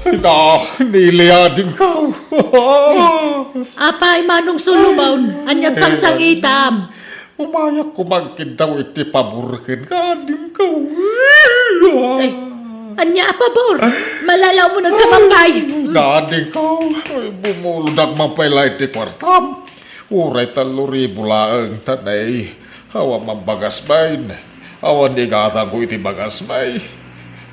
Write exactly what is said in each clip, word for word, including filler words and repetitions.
Ay, na, nili, adingkaw. Apay, Manong Solomon, ania't sangsangitam? Umayak koma agkiddaw iti pabor kenka, adingkaw. Ay, ania a pabor? Malalaw mo nagkamangkay. Adingkaw, ay, bumulodak man pay la iti kuartam. Uray tallo ribu laeng, ta nay, awan man bagas bain. Awan igatangko iti bagas bay.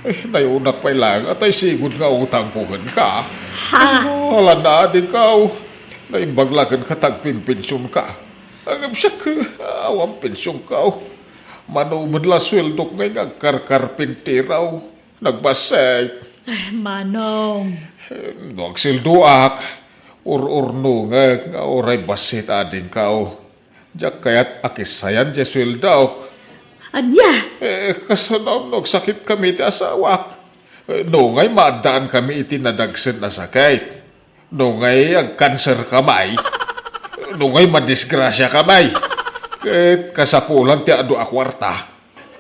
Eh, nayunak pay laeng, atay sigud nga utangko kenka. Ha? Ala na, adingkaw. Naimbag la kenka ta agpenpensionka. Ngem siak, awan pensionkaw. Mano met la sueldok ngay nga agkarkarpinteraw. Nagbassit. Ay, Manong. Eh, no agsueldoak, ur-urnongek nga uray bassit, adingkaw. Diak kayat a kissayan diay sueldok. Ania? Eh, kasano no agsakitkami ti asawak? Eh, no ngay maaddaankammi iti nadagsen a sakit? No ngay agkanserkamay? No ngay madisgrasiakamay? Ket kasapulan ti adu a kuarta.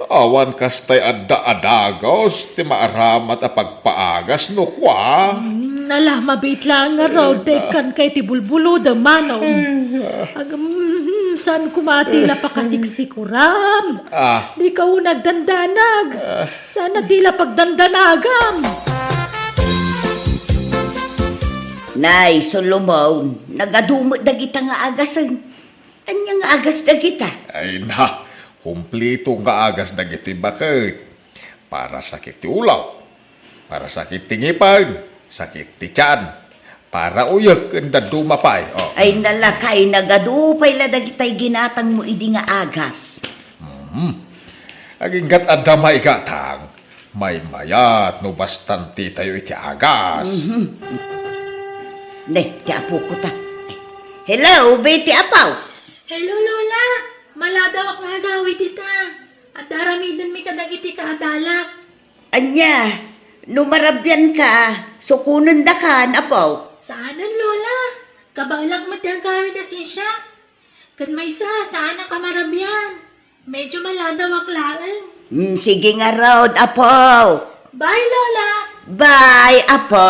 Awan kastay adda a dagus ti maaramat a pagpaagas no kua. Mm, ala, mabiit laeng ngarud ta ikkanka iti bulbulodem, Manong. Ay, ah. Ag-, mm, saan koma ti la pakasiksikuram? Ah. Dika unay agdandanag. Ah. Saan a ti la pagdandanagam? Nay, Solomon, nagadu met dagita nga agasen. Ania nga agas dagita? Ay na, kumplito nga agas dagiti baket. Para sakit ti ulaw, para sakit ti ngipen, sakit ti tian, para uyek ken dadduma pay. Oh. Ay nalakay, nagadu pay la dagitay ginatangmo idi nga agas. Mhm. Aginggat adda maigatang, maymayat no bastan ti tayo iti agas. Mhm. Ne, ti apoko ta. Hello, Betty apaw. Hello, Lola. Maladawak nga agawid ita. Adda aramidenmi kadagiti kaadalak. Ania, no marabianka, sukonendakan, apaw. Saanen, Lola. Kabaelak met ti agawid a siak. Ket maysa, saanak a marabian. Medyo maladawak laeng. Mm, sige ngarud, apo. Bye, Lola. Bye, apo.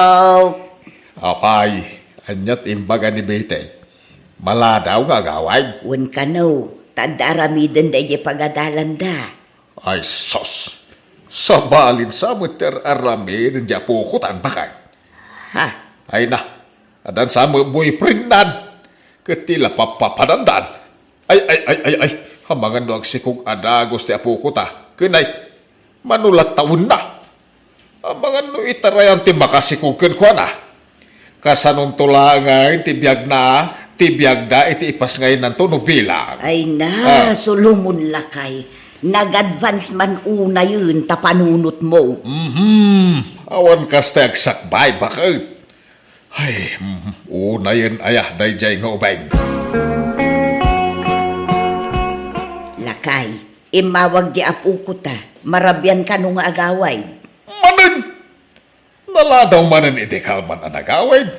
Apay, ania't imbaga ni Betty? Maladaw nga agawid? Wen kano, ta adda aramidenda idiay pagadalanda. Ay, sus! Sabalin sa met ti ar-aramiden diay apoko tan bakay. Ha? Ay na, addan sa met boyfriendnan. Ket ti la pappapadandan. Ay, ay, ay, ay, ay. Amangan no agsikog a dagus ti apoko ta. Ken ay, mano la tawenna. Amangan no itarayan ti makasikog kenkuana. Kasanonto laengen ti biagna, ti biagda iti ipasngaynanto no bilang. Ay na, ah. Solomon lakay. Nag-advance man unayen ta panunotmo. Mhm. Awan kasta agsakbay, baket. Ay, mhm. Unayen aya daydiay nga ubing. Lakay, immawag diay apoko ta. Marabian kano nga agawid. Manen! Naladaw manen iti kalman a nagawid.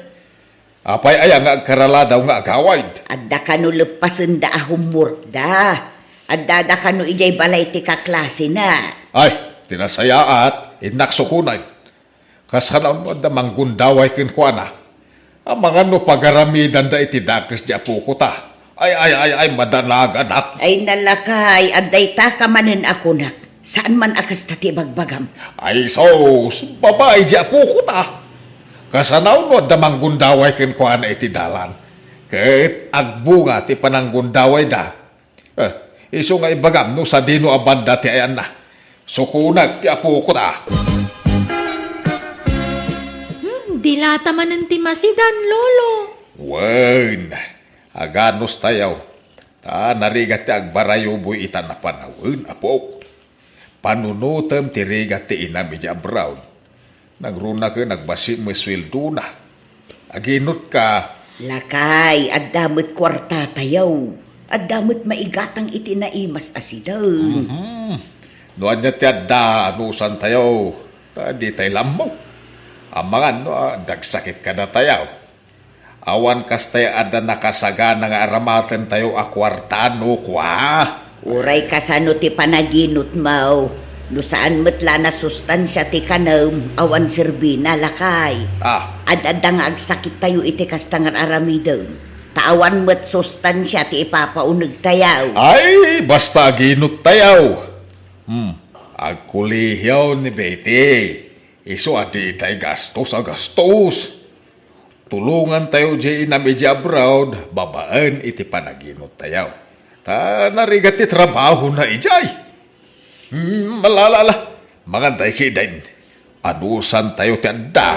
Apay aya nga agkaraladaw nga agawid? Adda kano leppasenda a homeworkda. Addada kano idiay balay ti kaklasena. Ay, ti nasayaat, innak sukonen. Kasano no adda manggundaway kenkuana? Amangan no pagaramidanda iti dakes diay apoko ta. Ay, ay, ay, ay, madanaganak. Ay, nalakay, adda ita ka manen a kunak. Saan man a kasta ti ibagbagam? Ay, sus, babai diay apoko ta. Kasano no adda manggundaway kenkuana iti dalan? Ket agbunga ti pananggundawayda. Eh, isu nga ibagam no sadino a banda ti ayanna. Sukonek ti apoko ta. Hmm, dilata manen ti masidan, Lolo. Wen, aganos tayo. Ta narigat ti agbarayuboy ita a panawen, apok. Panunotem ti rigat ti inam idiay abroad. Nangruna ken agbassit met sueldona. Aginutka. Lakay, adda met kuartatayo. Adda met maigatang iti naimas a siden. Mhm. No ania ti adda, anusantayo. Ta ditay lammo. Amangan no, ah, dagsakit kadatayo. Awan kastay adda nakasagana nga aramatentayo a kuarta no kua. Uray kasano ti panaginutmo, No saan met la nasustansia ti kanem, awan serbina, lakay. Ah. Ad-adda nga agsakittayo iti kasta nga ar-aramidem. Ta awan met sustansia ti ipapaunegtayo. Ay, basta aginuttayo. Hmm, agkolehiaw ni Betty. Isu a ditay gastos a gastos. Tulongantayo diay inam idiay abroad babaen iti panaginuttayo. Ta narigat ti trabahona idiay. Hmm, ala, ala, ala. Mangantayo ketdin. Anusantayo ti adda.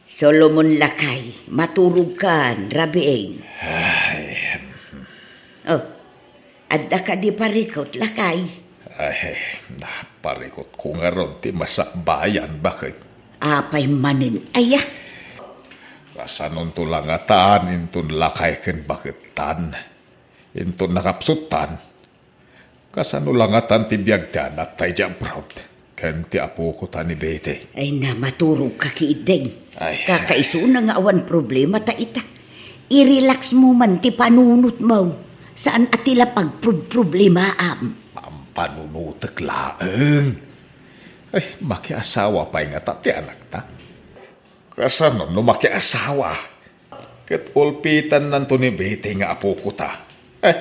Solomon, lakay, maturogkan, rabiin. Ay. Oh, adda kadi parikut, lakay? Ay, naparikutko ngarud ti masakbayan, baket. Apay manen aya? Kasanonto la ngatan inton lakay ken bakettan? Inton nakapsuttan, kasano la ngatan ti biag ti anakta idiay abroad ken ti apokota ni Betty? Ay, na, maturogka ketdin. Ay. Kakaisuna nga awan problemata ita. I-relax mo man ti panunotmo. Saan a ti la pagprob-, problemaam. Pampanunotek laeng. Ay, makiasawa pay ngata ti anakta? Kasano no makiasawa? Ket ulpitannanto ni Betty nga apokota. Eh,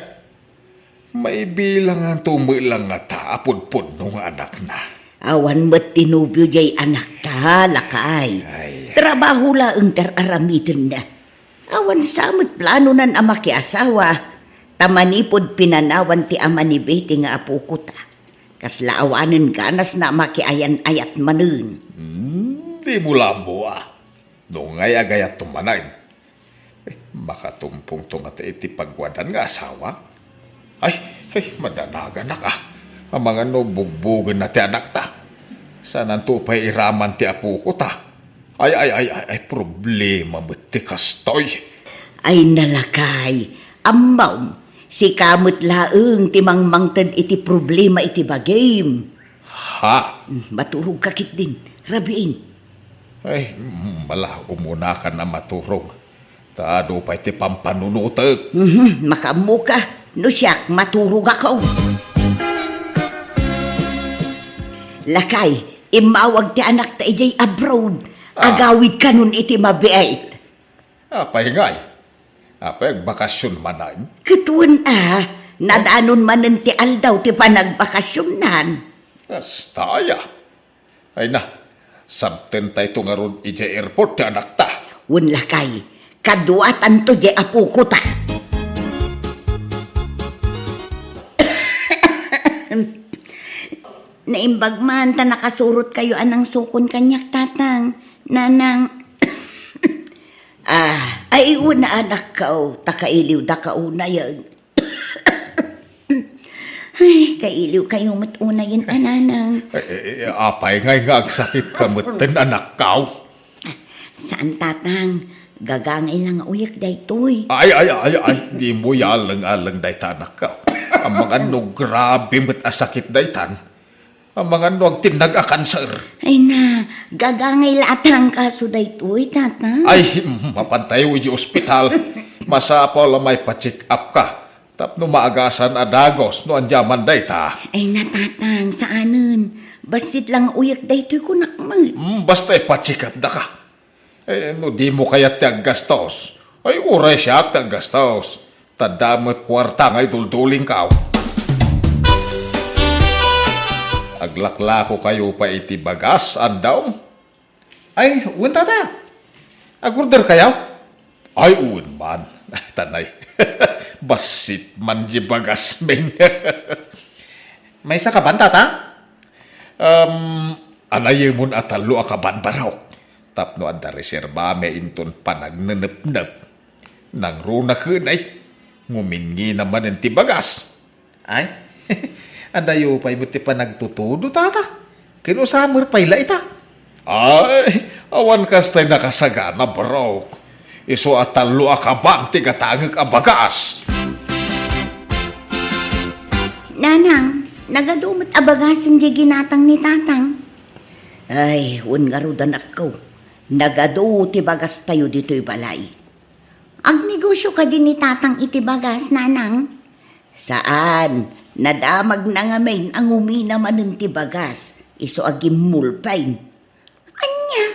maibilanganto met la ngata a pudpudno nga anakna. Awan met ti nobio diay anakta, lakay. Ay. Trabaho laeng ti ar-aramidenna. Awan sa met planonan a makiasawa, ta manipud pinanawan ti ama ni Betty nga apokota. Kasla awanen ganasna a makiayan-ayat manen. Hmm, dimo la ammo a. No ngay-agayatto manen, eh, makatumpongto ngata iti pagwadan nga asawa? Ay, ay, madanaganak a. Amangan no bugbogenna ti anakta. Saananto pay iraman ti apokota. Ay, ay, ay, ay, ay, problema met ti kastoy. Ay, na, lakay, ammom, sika met laeng ti mangmangted iti problema iti bagim. Ha? Hmm, maturogka ketdin, rabiin. Ay, mm, ala, umunakan a maturog. Ta adu pay ti pampanunotek. Mhm, makaammoka. No siak, maturogakon. Lakay, immawag ti anakta idiay abroad. Ah. Agawid kanon iti mabiit. Apay ngay? Apay agbakasyon manen? Ket wen a, nadanon manen ti aldaw ti panagbakasyonnan. Kasta aya. Ay na, sabtentayto ngarud idiay airport ti anakta. Wen lakay, kaduatanto diay apokota. Naimbag man ta nakasurotkayo a nangsukon kaniak, tatang, nanang. Ah, ay, wen a, anakko, ta kailiwdaka unayen. Ay, kailiwkayo met unayen a, nanang. Eh, eh, eh, apay ngay nga agsakitka metten, anakko? Saan, tatang. Gagangay la nga uyek daytoy. Ay, ay, ay, ay, dimo yaleng-aleng dayta, anakko. Amangan no grabe met a sakit daytan. Amangan no agtinnag a kanser. Ay na, gagangay la a trangkaso daytoy, tatang. Ay, mapantayo idiay ospital. Masapul a maipa-check up ka. Tapno maagasan a dagus no ania man dayta. Ay na, tatang, saanen. Bassit la nga uyek daytoy, kunak met. Mm, basta ipa-check up da ka. Eh, no dimo kayat ti aggastos, ay, uray siak ti aggastos. Ta adda met kuarta nga iduldulingko. Aglaklakokayo pay iti bagas, andam? Ay, wen, tata. Agorderkayo? Ay, wen man. Tanay. Bassit man di bagasming. Maysa ka ban, tata? Um, anayemon a tallo a kaban, barok. Tapno adda reserbami inton panagnenepnep. Nangruna ken ay, nguminngina manen ti bagas. Ay, adayo pay met ti panagtutudo, tata. Ken usamer pay la ita. Ay, awan kastay nakasagana, barok. Isu a tallo a kaban ti gatangek a bagas. Nanang, nagadu met a bagasen diay ginatang ni tatang. Ay, wen ngarud, anakko. Nagadu ti bagastayo ditoy balay. Agnegosio kadi ni tatang iti bagas, nanang? Saan, nadamagna ngamin a ngumina manen ti bagas, isu a gimmulpen. Ania?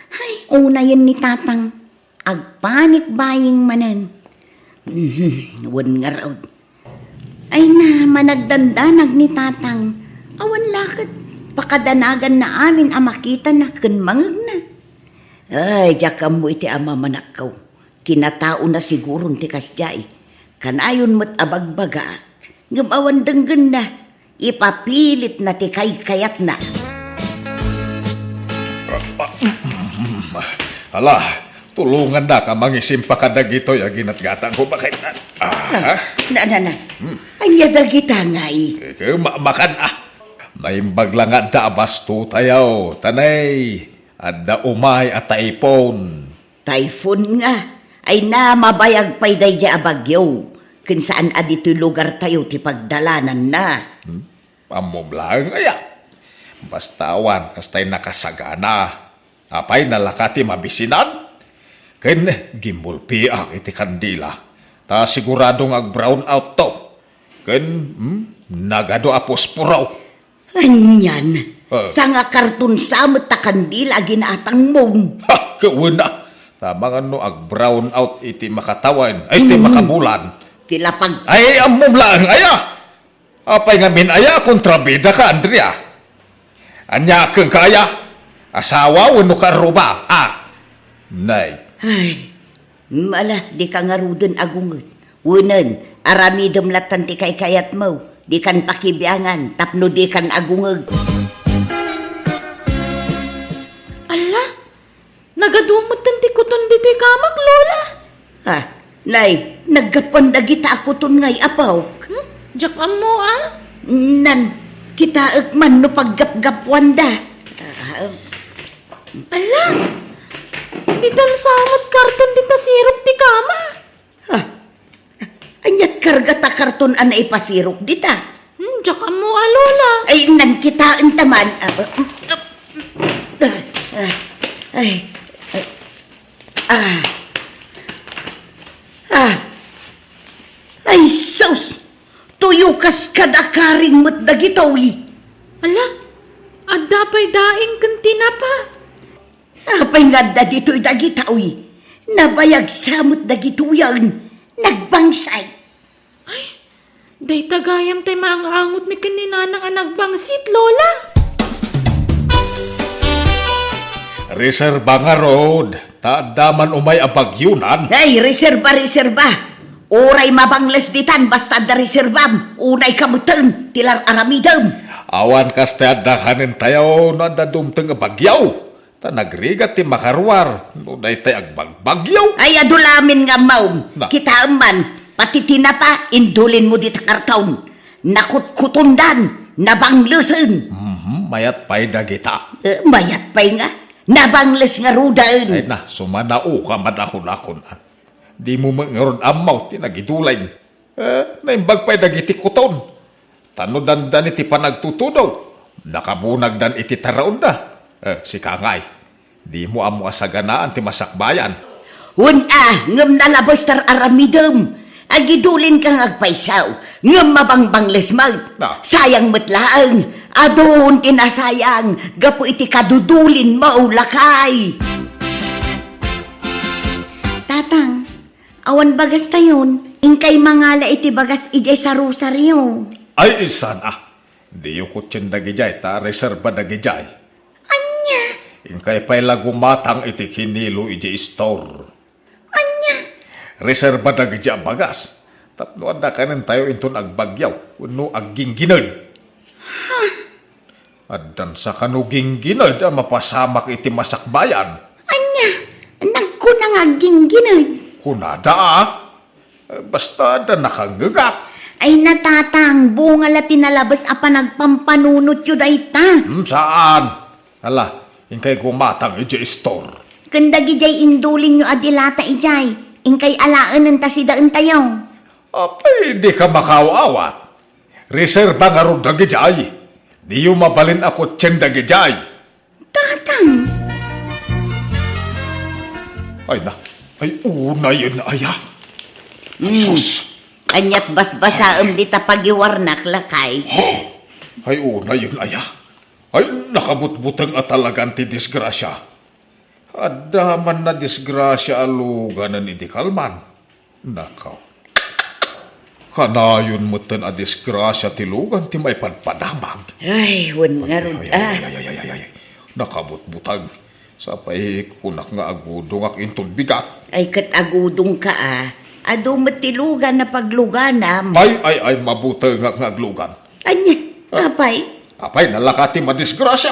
Ay, unayen ni Tatang. Agpanik baying manen. Mhm, wen ngarud. Ay na, managdandanag ni Tatang. Awan la ket, pakadanaganna amin a makitana ken mangegna. Ay, diak ammo iti ama manakkaw. Kinataona siguron ti kasdiay. Kanayon met a bagbagaak, ngem awan denggenna. Ipapilitna ti kaykayatna. Ala, tulongannaka a mangisimpa kadagitoy a ginatgatangko. Bakit? Ah, Ah, na, na, na. Hmm. Ania dagita ngay? Ikaw, ma-, makan, ah. Naimbag la nga adda a basto tayo, tanay. Adda umay a typhoon. Typhoon nga. Ay na, mabayag pay daydiay a bagyo. Ken saan a ditoy lugartayo ti pagdalananna. Hmm? Ammom laeng aya. Basta awan kastay nakasagana. Apay, nalaka ti mabisinan? Ken gimmulpiak iti kandila. Ta sigurado nga ag-brown out to. Ken, hmm, nagadu a posporo. Anian, Ah. Sanga karton sa met ta kandila a ginatangmom. Ha, kauna. Tama nga no ag-brown out iti makatawen, ay, iti Mm. makabulan. Ti lapag- Ay, ammom laeng aya. Apay ngamin aya, kontrabida ka, Andrea? Ania ken ka aya? Asawa wenno kaarruba? Ah. Nay. Ay. Ala, dika ngaruden agunget. Wenen, aramidem lattan ti kaykayatmo. Dikan pakibiangan tapno dikan agungeg. Alla, nagadu metten ti kuton ditoy kamak, Lola. Ah, nay, naggapuan dagita a kuton ngay, apo. Hmm? Diak ammo, ah. Nan, kitaek man no paggapgapuanda. Ah, Alla, ditan sa met karton dita sirok ti kama. Ah, aniat karga ta karton a naipasirok dita? Hmm, diak ammo a, Lola. Ay, nan kitaen ta man. Ah, ah, ah, ay, ah, ah, ay, sus! Tuyo kas kada karing met dagitoy. Ala, adda pay daing ken tinapa. Apay nga adda ditoy dagita, uy? Nabayag sa met dagitoyen. Nagbangsay. Ay, dayta gayam tay maang-angot mi ken ni Nanang a nagbangsit, Lola. Reserba ngarud, ta adda man umay a bagyonan. Ay, reserba, reserba. Uray mabangles ditan, basta adda reserbam, unay ka metten ti lar-aramidem. Awan kasta adda kanen tayo no adda dumteng a bagyo. Ta nagrigat ti makaruar no daytay agbagbagyo. Ay, adu lamin nga ammo. Na. Kitaem man, pati tinapa, indulin mo dita karton. Nakutkutondan, nabanglesen. Mhm, mayat pay dagita. Eh, mayat pay nga. Nabangles ngaruden. Ay na, sumanao ka man akon-akon, ah. Di mo met ngarud ammo ti nagidulin. Eh, naimbag pay dagiti kuton. Ta no dandani ti panagtutudo, nakabunagdan iti taraonda. Eh, sika ngay, di mo ammo a saganaan ti masakbayan. Wen a, ngem nalabes ti ar-aramidem. Agidulinka nga agpayso, ngem mabangbangles met. Ah. Sayang met laeng. Adun ti nasayang gapu iti kadudulinmo, lakay. Tatang, awan bagastayon, inkay mangala iti bagas idiay sarosario. Ay, saan a. Diyo kutien dagidiay, ta reserba dagidiay. Ania? Inkay pay la gumatang iti kinilo idiay istor. Ania? Reserba dagidiay a bagas. Tapno adda kanen tayo inton agbagyo, wenno agginggined. Ha? Addan sakano ginggined a mapasamak iti masakbayan. Ania? Nagkuna nga agginggined? Kunada a. Basta adda nakangngegak. Ay, natatang, bunga la ti nalabes a panagpampanunotyo dayta. Hmm, saan? Ala, inkay gumatang idiay istor. Ken dagidiay indulinyo a dilata idiay, inkay alaenen ta sidaentayo. Apay, dika makaaw-awat. Reserba ngarud dagidiay. Diyo mabalin a kutien dagidiay. Tatang! Ay na, ay unayen aya. Ay, Mm. sus. Ania't basbasaem dita pagiwarnak, lakay? Ay, unayen aya. Ay, nakabutbuteng a talagan ti disgrasia. Adda man nadisgrasia a luganen idi kalman. Nakaw. Kanayon metten a disgrasia ti lugan ti maipadpadamag. Ay, wen ngarud, ay, ah. Ay, ay, ay, ay, ay, ay. Nakabutbuteng. Sapay kunak nga agudongak inton bigat. Ay, ket agudongka, ah. Adu met ti lugan a pagluganam. Ay, ay, ay, mabutengak nga aglugan. Ania? Ah. Apay? Apay, nalaka ti madisgrasia.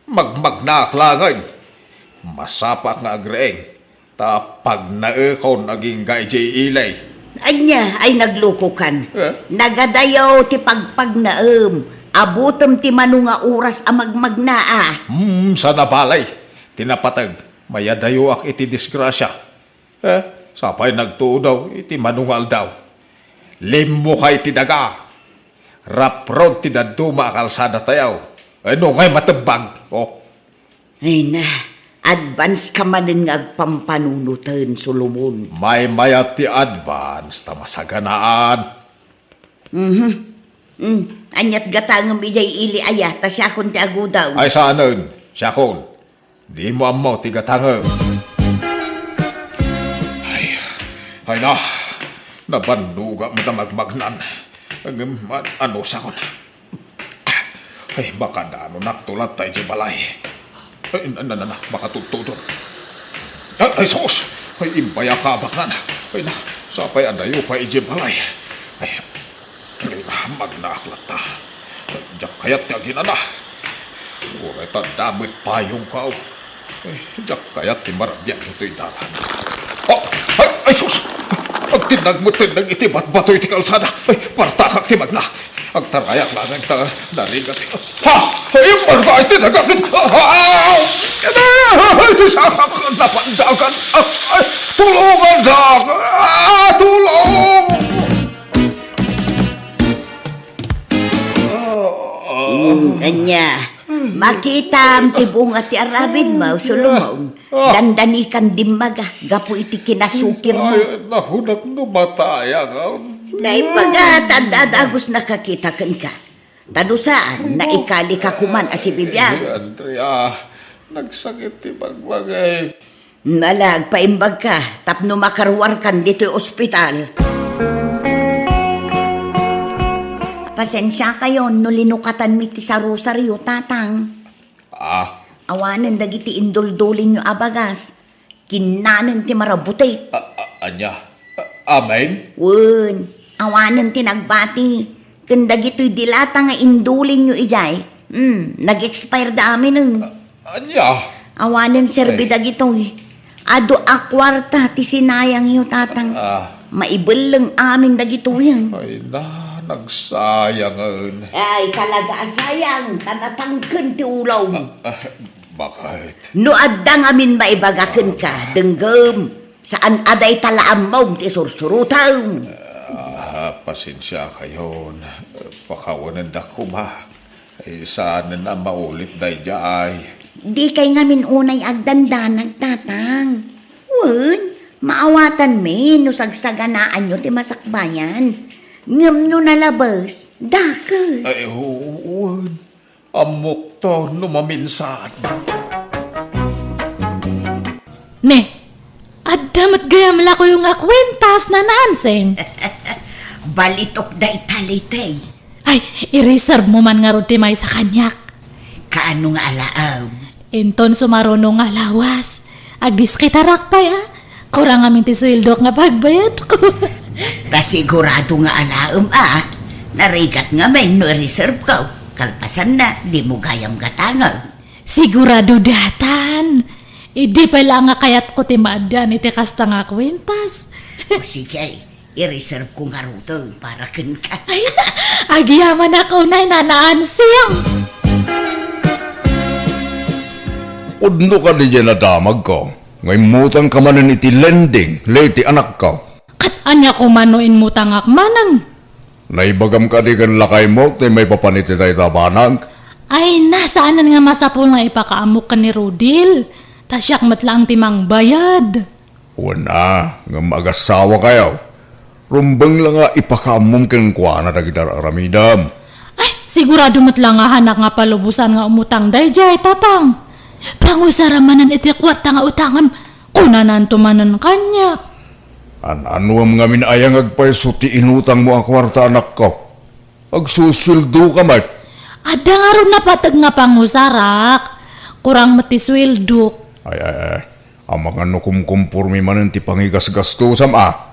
Magmagnaak laengen. Masapaak nga agriing, ta pagnaekon agingga idiay ili. Ania, ay naglukokan? Eh? Nagadayaw ti pagpagnaem. Abutem ti mano nga oras a magmagnaa. Hmm, sana balay. Ti napateg, mayadayoak iti disgrasia. Eh, sapay nagtudo iti mano nga aldaw. Limmukay ti daga. Raprod ti dadduma a kalsadatayo. Ay, no, ngay matebbag. Oh. Ay na, advance ka manen nga agpampanunoten, Solomon. Maymayat ti advance, ta masaganaan. Mhm. Mm. Ania't gatangem idiay ili aya, ta siakon ti agudaw. Ay, saanen. Siakon. Dimo ammo ti gatangem. Ay, ay na, nabannoga met a magmagnan. Ngem an-, anusakon. Ay, makadanonak to latta idiay balay. Ay, na, na, na, na, makatudtudon. Ay, ay, sus! Ay, imbayak a abaknan. Ay, na, sapay adayo pay idiay balay. Ay, ay, magnaak latta. Diak kayat ti aginana. Uray ta adda met payongko. Ay, diak kayat ti marabiag ditoy dalan. Oh, ay, ay, sus! Agtinnag met tindeg iti batbato iti kalsada. Ay, partakak ti magna. Agtarayak laeng ta narigat. Ha! Ay, imbarga iti daga ket, ah! Ay, iti sakak napandagan. Ah, ay, tulongan dak! Ah, tulong! Hmm, ania? Makitam ti bunga ti aramidmo, Solomon. Ah. Dandanikan dimmaga gapu iti kinasukirmo. Ay, nahunak no matayang. Naipagat, adda dagus nakakita kenka. Ta no saan, naikali ka koman a sibibiag. Ay, Andrea, nagsakit ti bagbaga. Ala, agpaimbag ka, tapno makaruarkan ditoy ospital. Pasensiakayon no linukatanmi ti sarosario, Tatang. Ah. Awanen dagiti induldulinyo a bagas, kinnanen ti marabutek. A-, a-, ania? A-, amen? Wen, awanen ti nagbati. Ken dagitoy dilata nga indulinyo idiay, hmm, nag-expire da aminen. A-, ania? Awanen serbi dagitoy. Adu a kuarta ti sinayangyo, Tatang. Ah. Maibelleng amin dagitoyen. Ay na, nagsayangen. Ay, talaga a sayang, ta natangken ti ulawm. Ah, ah, bakit? No adda ngamin maibaga kenka, denggem. Saan a dayta la ammom ti sursurotem. Ah, pasensiakayon. Pakawanendak koma. Ay, saanen a maulit daydiay. Dikay ngamin unay agdandanag, Tatang. Wen, maawatanmi no sagsaganaanyo ti masakbayan. Ngem no nalabes, dakes. Ay, oo, wen. Ammokto no maminsan. Ne, adda met gayam la kuyo nga kuentas, Nana Ansing. Balitok dayta, Litey. Ay, i-reserve mo man ngarud ti maysa kaniak. Kaano nga alaem? Inton sumaruno nga lawas, agdiskitarak pay, a. Kurang amin ti sueldok nga pagbayadko. Basta sigurado nga alaem, a. Narigat ngamin no i-reserve ko. Kalpasanna, dimo gayam gatangem. Sigurado datan. Idi pay la nga kayatko ti maaddan iti kasta nga kuentas. O sige, i-reserve ko ngaruden para kenka. Ay, agyamanak unay, Nana Ansing. Pudno kadi diay nadamagko nga immutangka manen iti lending, Leti, anakko? Ket ania koma no immutangak manen? Naibagam kadi ken lakaymo ti maipapan iti dayta a banag? Ay na, saanen nga masapul nga ipakaammok ken ni Rodil. Ta siak met laeng ti mangbayad. Wen a, ngem agasawa kayo. Rumbeng la nga ipakaammom kenkuana dagiti ar-aramidem. Ay, sigurado met la nga hanak nga palubosan nga umutang daydiay, Tatang. Pangusara manen iti kuarta nga utangem, kunananto manen kaniak. An-anuem ngamin aya nga agpayso ti inutangmo a kuarta, anakko? Agsusueldoka met. Adda ngarud napateg nga pangusarak. Kurang met ti sueldok. Ay, ay, ay. Amangan no kumkumpormi manen ti pangigasgastusam, a.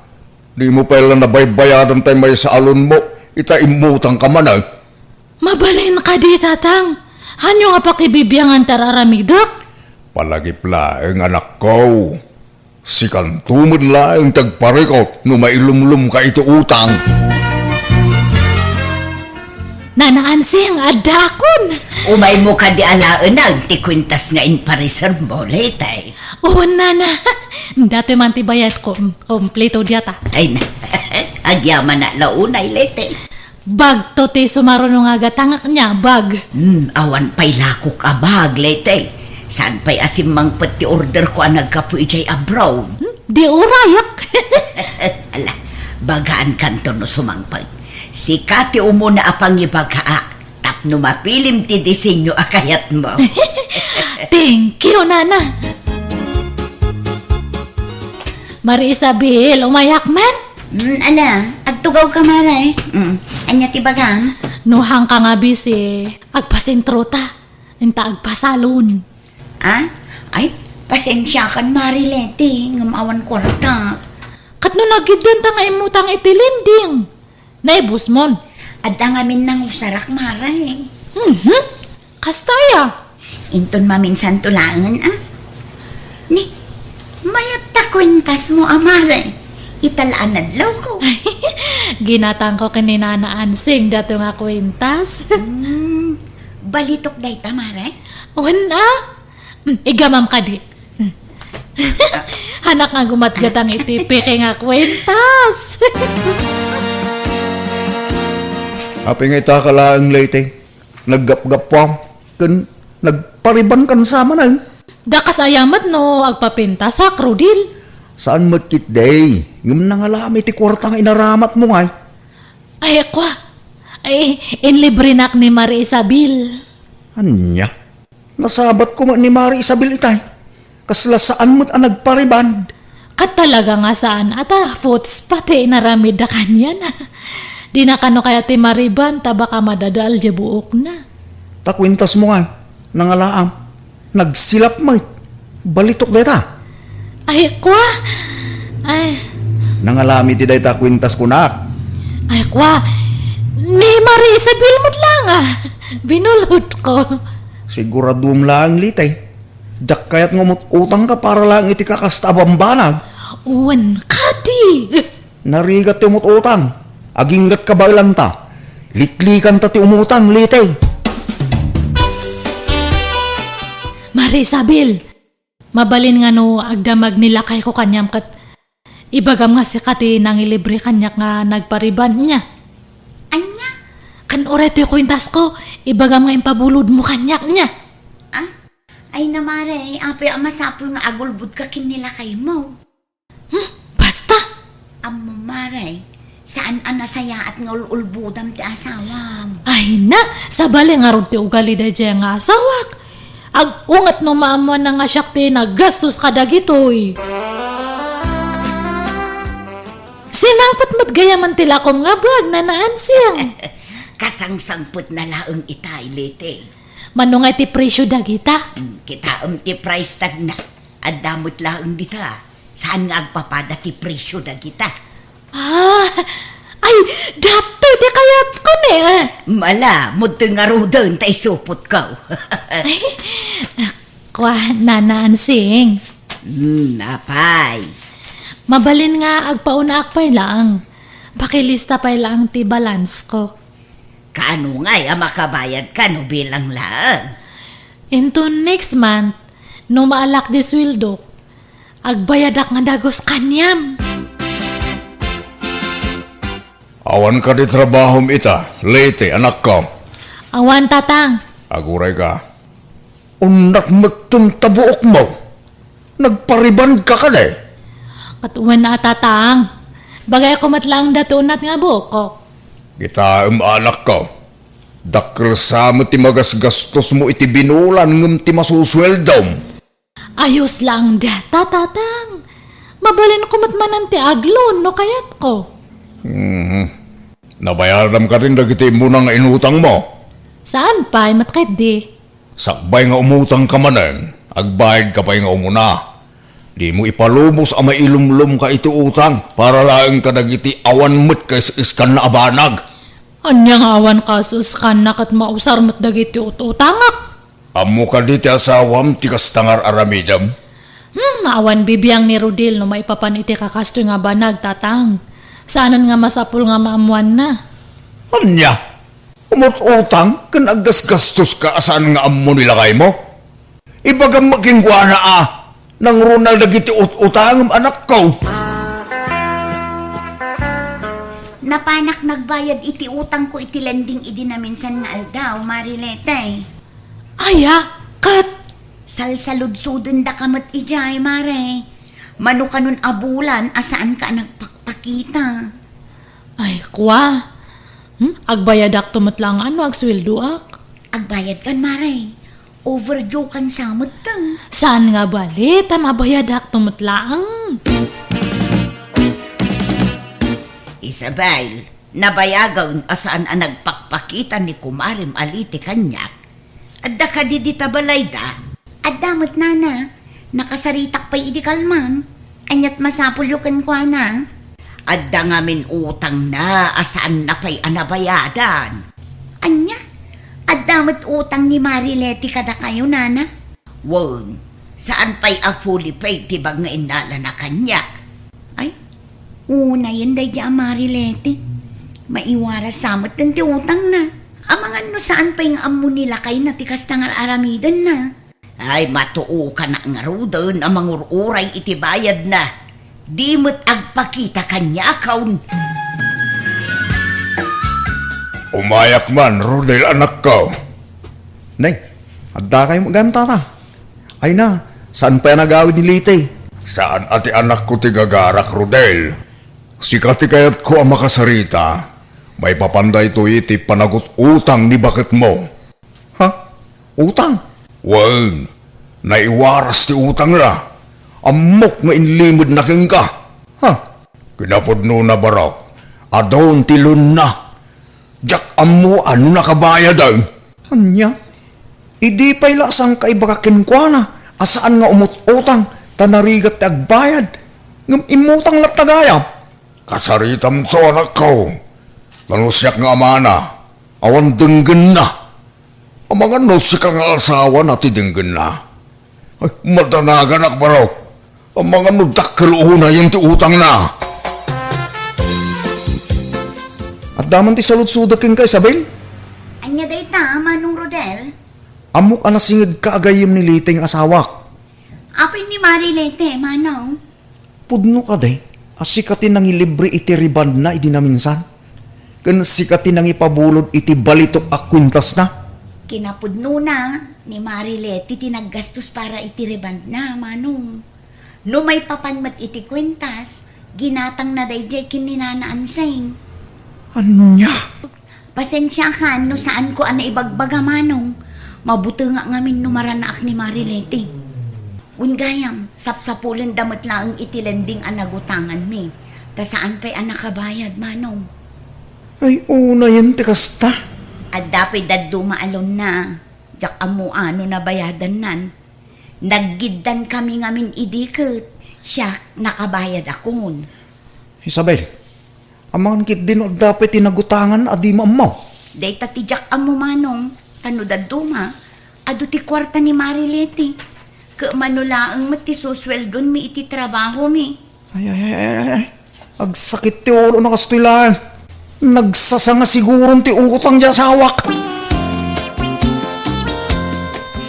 Dimo pay la nabaybayadan tay maysa a loanmo, ita immutangka manen. Mabalin kadi, Tatang? Ania nga pakibibiangan ti ar-aramidek? Palagip laeng, anakko. Sikanto met laeng ti agparikut no mailumlomka iti utang. Nana Ansing, addaakon. Umaymo kadi alaenag ti kuentas nga inpareservemo, Leyte? Wen, Nana. Datoy man ti bayadko, kompleto diata. Ay na. Agyamanak la unay, Leyte. Bagto ti sumaruno nga gatangek nia, bag. Hmm, awan pay lakok a bag, Leyte. Saan pay a simmangpet ti orderko a naggapu idiay abroad? Hmm, di urayak. Ala, bagaankanto no sumangpet. Sika ti umuna a pangibagaak tapno mapilim ti disenyo a kayatmo. Thank you, Nana. Mari Isabel, umayak man? Mm, ala, agtugawka, Mare. Mm, ania ti bagam? No haanka nga busy, agpasentrota. Inta agpasalon. Ah? Ay, pasensiakan, Mare Leyte, ngem awan kuarta. Ket no nagiddenta nga immutang iti lending? Naibusmon? Adda ngamin nangusarak, Mare. Mhm. Kasta aya? Inton maminsanto laengen, a. Ni, mayat ta kuentasmo a, Mare. Ita la a nadlawko. Ginatangko ken ni Nana Ansing dato nga kuentas. Hmm, balitok dayta, Mare? Wen, a. Hmm, igamam kadi. Hanak nga gumatgatang iti peke nga kuentas. Apay nga ita ka laeng, Leyte? Naggapgappuam ken nagparibankan sa manen. Dakas aya met no agpapintasak, Rodil? Saan met ketdi, ngem nangalam iti kuarta nga inaramatmo ngay. Ay, kua. Ay, inlibrenak ni Mari Isabel. Ania? Nasabat koma ni Mari Isabel itay. Kasla saan met a nagpariband. Ket talaga nga saan a ta, puts pati inaramidda kaniana. Dina kano kayat ti mariband ta baka madadael diay buokna. Ta kuentasmo ngay, nangalaam. Nagsilap met. Balitok dayta. Ay, kua. Ay. Nangalam iti dayta kuentas kunak. Ay, kua. Ni Mari Isabel met la nga. Binulodko. Siguraduem laeng, Leyte. Diak kayat nga umut-utangka para laeng iti kakasta a bambanag. Wen kadi. Narigat ti umut-utang. Aginggat kabaelanta. Liklikanta ti umutang, Leyte. Mari Isabel, mabalin nga no agdamag ni lakayko kaniam ket ibagam nga sika ti nangilibre kaniak nga nagpariband nia. Ania? Ken uray toy kuentasko, ibagam nga impabulodmo kaniak nia. Ah? Ay na, Mare, apay a masapul nga agulbodka ken ni lakaymo? Hmm, basta! Ammo, Mare, saan a nasayaat nga ul-ulbodam ti asawam. Ay na, sabali ngarud ti ugali daydiay nga asawak. Ag-unget no maammoanna nga siak ti naggastos kadagitoy. Sinangpet met gayamen ti lakom nga bag, Nana Ansing. Kasangsangpetna laeng itay, Leyte. Mano ngay ti presio dagita? Hmm, kitaem ti price tagna. Adda met laeng dita. Saan nga agpapada ti presio dagita? Ah, ay, datoy ti kayatko ni, eh. Mala, mudtoy ngaruden ta isupotko. Ay, kua, Nana Ansing. Hmm, apay? Mabalin nga agpaunaan pay laeng. Pakilista pay laeng ti balance ko. Kaano ngay a makabayadka no bilang laeng? Inton next month, no maalak di sueldok, agbayadak nga dagus kaniam. Awan kadi trabahom ita, Leyte, anakko? Awan, Tatang. Agurayka. Unnak metten ta buokmo. Nagparibandka kadi? Ket wen a, Tatang. Bagayko met laeng dayta unat nga bukok. Kitaem, anakko. Dakkel sa met ti magasgastosmo iti binulan ngem ti masusueldom. Ayos laeng dayta, Tatang. Mabalinko met manen ti ag-loan no kayatko. Mhm. Nabayadam kadin dagiti immuna nga inutangmo? Saan pay met ketdi? Sakbay nga umutangka manen, agbayadka pay nga umuna. Dimo ipalubos a mailumlomka iti utang para laeng kadagiti awan met kaisiskanna a banag. Ania nga awan kaisiskanna ket mausar met dagiti ut-utangak? Ammo kadi ti asawam ti kasta nga ar-aramidem? Hmm, awan bibiang ni Rodel no maipapan iti kakastoy nga banag, Tatang. Saanen nga masapul nga maammoanna. Ania? Umut-utang ken aggasgastoska a saan nga ammo ni lakaymo? Ibagam met kenkuana a nangruna dagiti ut-utangem, anakko. Napanak nagbayad iti utangko iti lending idi naminsan nga aldaw, Marilete. Aya, ket? Salsaludsodendaka met idiay, Mare. Mano kanon a bulan a saanka a nagpakpakita. Ay, kua. Hmm? Agbayadakto met laeng no agsueldoak. Agbayadkan, Mare. Overdue kan sa metten. Saan nga bali, ta mabayadakto met laeng. Isabel, nabayagen a saan a nagpakpakita ni kumarem a Leti kaniak. Adda kadi dita balayda? Adda met, nana. Nakasaritak pay idi kalman. Ania't masapulyo kenkuana? Adda ngamin utangna a saanna pay a nabayadan. Ania? Adda met utang ni Marilete kadakayo, nana? Wen, saan pay a fully paid ti bag nga innalana kaniak. Ay, unayen daydi a Marilete. Maiwaras sa metten ti utangna. Amangan no saan pay nga ammo ni lakayna ti kasta nga ar-aramidenna. Ay, matuokanak ngaruden a mangur-uray iti bayadna. Di met agpakita kaniakon. Umayak man, Rodel, anakko. Nay, adda kayo gayam, tata? Ay na, saan pay a nagawid ni Leti? Saan a ti anakko ti gagarak, Rodel. Sika ti kayatko a makasarita. Maipapan daytoy iti panagut-utang ni baketmo. Ha? Utang? Wen, naiwaras ti utangna. Ammok nga inlimedna kenka. Ha? Kinapudnona, barok, adun ti loanna. Diak ammo a no nakabayadan. Ania? Idi pay la sangka ibaga kenkuana a saan nga umut-utang ta narigat ti agbayad, ngem immutang latta gayam. Kasaritamto, anakko. Ta no siak nga amana, awan denggenna. Amangan no sika nga asawana ti denggenna. Ay, madanaganak, barok. Amangan no dakkel unayen ti utangna. Adda man ti saludsodek kenka, Isabel? Ania dayta, Manong Rodel? Ammok a nasingedka a gayyem ni Leti nga asawak. Apay ni Marilete, Manong? Pudno kadi a sika ti nangilibre iti rebondna idi naminsan? Ken sika ti nangipabulod iti balitok a kuentasna? Kinapudnona, ni Marilete ti naggastos para iti rebondna, Manong. No maipapan met iti kuentas, ginatangna daydiay ken ni Nana Ansing. Ania? Pasensiakan no saanko a naibagbaga, Manong. Mabutengak ngamin no maranaak ni Marilete. Wen gayam, sapsapulenda met laeng iti lending a nagutanganmi, ta saan pay a nakabayad, Manong. Ay, unayen ti kasta. Adda pay dadduma a loanna. Diak ammo a no nabayadannan. Naggiddan kami ngamin idi ket siak nakabayadakon. Isabel, amangan ketdi no adda pay ti nagutangan a dimo ammo. Dayta ti diak ammo, Manong, ta no dadduma, adu ti kuarta ni Marilete. Ket mano laeng met ti susueldonmi iti trabahomi. Ay, ay, ay, ay, ay. Agsakit ti ulo no kastoy laeng. Nagsasanga siguron ti utang ti asawak.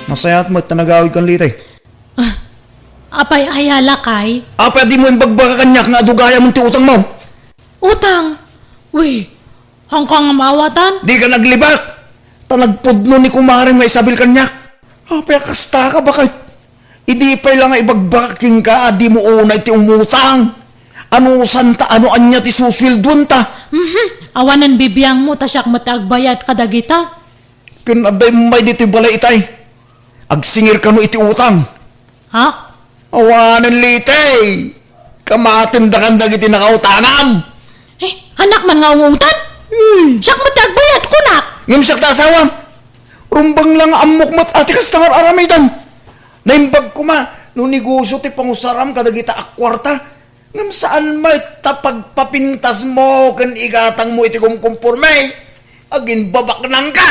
Nasayaat met ta nagawidkan, Leti. Ah, apay aya, lakay? Apay a dimo imbagbaga kaniak nga adu gayam ti utangmo? Utang? Wi, haanka nga maawatan? Dika naglibak! Ta nagpudno ni kumarem nga Isabel kaniak. Apay a kastaka, baket? Idi pay la nga ibagbagak kenka a dimo unay ti umutang. Anusanta no ania ti susueldoenta? Mhm. Awanen bibiangmo ta siak met ti agbayad kadagita. Ken adda immay ditoy balay itay. Agsingir kano iti utang. Ha? Awanen Liti. Kamatendakan dagiti nakautangam. Eh, anak man nga ungungtan? Hmm. Siak met ti agbayad, kunak. Ngem siak ti asawam. Rumbeng la nga ammok met a ti kasta nga ar-aramidem. Naimbag koma no negosio ti pangusaram kadagita a kuarta. Ngem saan met ta pagpapintasmo ken igatangmo iti kumkumporme. Aginbabaknangka.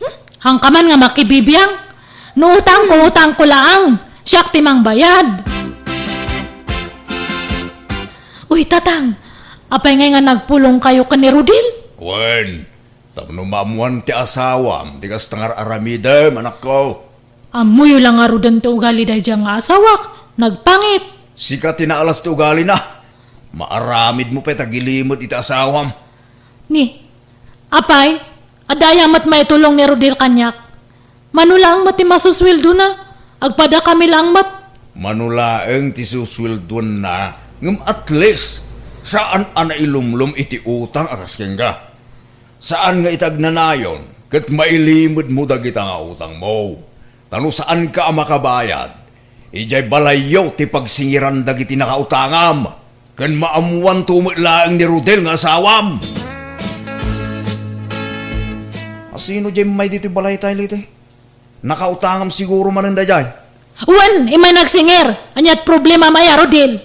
Hmm? Hanka man nga makibibiang. No utangko, utangko laang. Siak ti mangbayad. Uy, Tatang. Apay ngay nga nagpulongkayo ken ni Rodel? Wen, tapno maammoan ti asawam ti kasta nga ar-aramidem, anakko. Ammoyo la ngaruden ti ugali daydiay nga asawak. Nagpangit. Sika ti naalas ti ugalina. Maaramidmo pay ta gilimed iti asawam. Ni, apay, adda aya met maitulong ni Rodel kaniak? Mano laeng met ti masusueldona? Agpadakami laeng met. Mano laeng ti susueldoanna, ngem at least, saan a nailumlom iti utang a kas kenka. Saan nga iti agnanayon ket mailimedmo dagita nga utangmo. Ta no saanka a makabayad, idiay balayyo ti pagsingiran dagiti nakautangam, ken maammoanto met laeng ni Rodel nga asawam. Asino diay immay ditoy balay tayo, Liti? Nakautangam siguro manen daydiay. Wen, immay nagsingir. Aniat problema, maya, Rodel?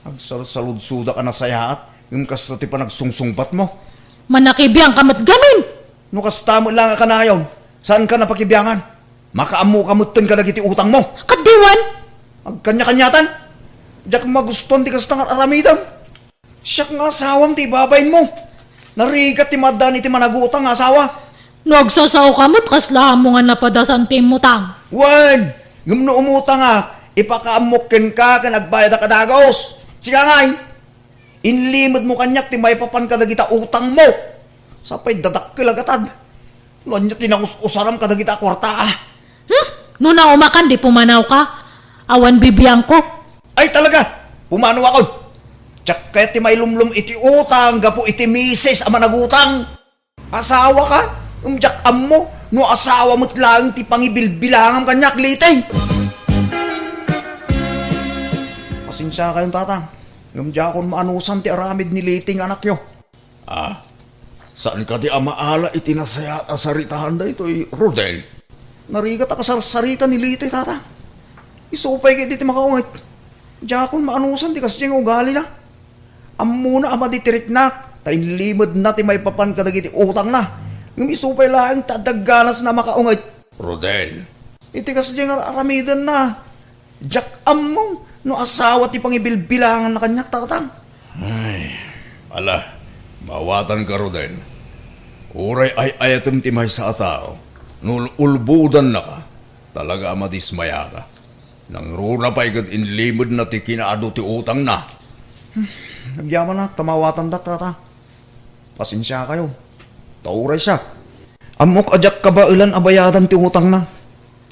Agsalsaludsodak a nasayaat, ngem kasta ti panagsungsungbatmo. Manakibiangka met gamin. No kasta met laeng a kanayon, saanka napakibiangan? Makaammoka metten kadagiti utangmo. Ket diwan? Agkaniakaniatan? Diak magustuan ti kasta nga ar-aramidem. Siak nga asawam ti ibabainmo. Narigat ti maaddaan iti managutang nga asawa. No agsasaoka met, kasla ammo nga napadasan ti immutang. Wen, ngem no umutangak, ipakaammok kenka ken agbayadak a dagus. Sika ngay, inlimedmo kaniak ti maipapan kadagita utangmo. Sapay dadakkel a gatad. No ania ti nangus-usaram kadagita a kuarta, a? Hmm? No naumakan, di pumanawka? Awan bibiangko. Ay, talaga! Pumanawakon! Diak kayat ti mailumlom iti utang gapu iti misis a managutang. Asawaka? Ngem diak ammo no asawa met laeng ti pangibilbilangam kaniak, Liti. Pasensiakayon, Tatang. Ngem diakon maanusan ti aramid ni Liti nga anakyo. Ah, saan kadi a maala iti nasayaat a saritaan daytoy, Rodel? Narigat a kasarsarita ni Liti, Tata. Isu pay ket iti makaunget. Diakon maanusan ti kasdiay nga ugalina. Ammona a madi ti riknak, ta inlimedna ti maipapan kadagiti utangna. Ngem isu pay laeng ta adda ganasna a makaunget. Rodel. Iti kasdiay nga ar-aramidenna. Diak ammo no asawa ti pangibilbilanganna kaniak, Tatang. Ay, ala, maawatanka, Rodel. Uray ay-ayatem ti maysa a tao, no ul-, ulbodannaka, talaga a madismayaka. Nangruna pay ket inlimedna ti kinaadu ti utangna. Agyamanak ta maawatandak, Tata. Pasensiakayo. Ta uray siak, ammok a diak kabaelan a bayadan ti utangna.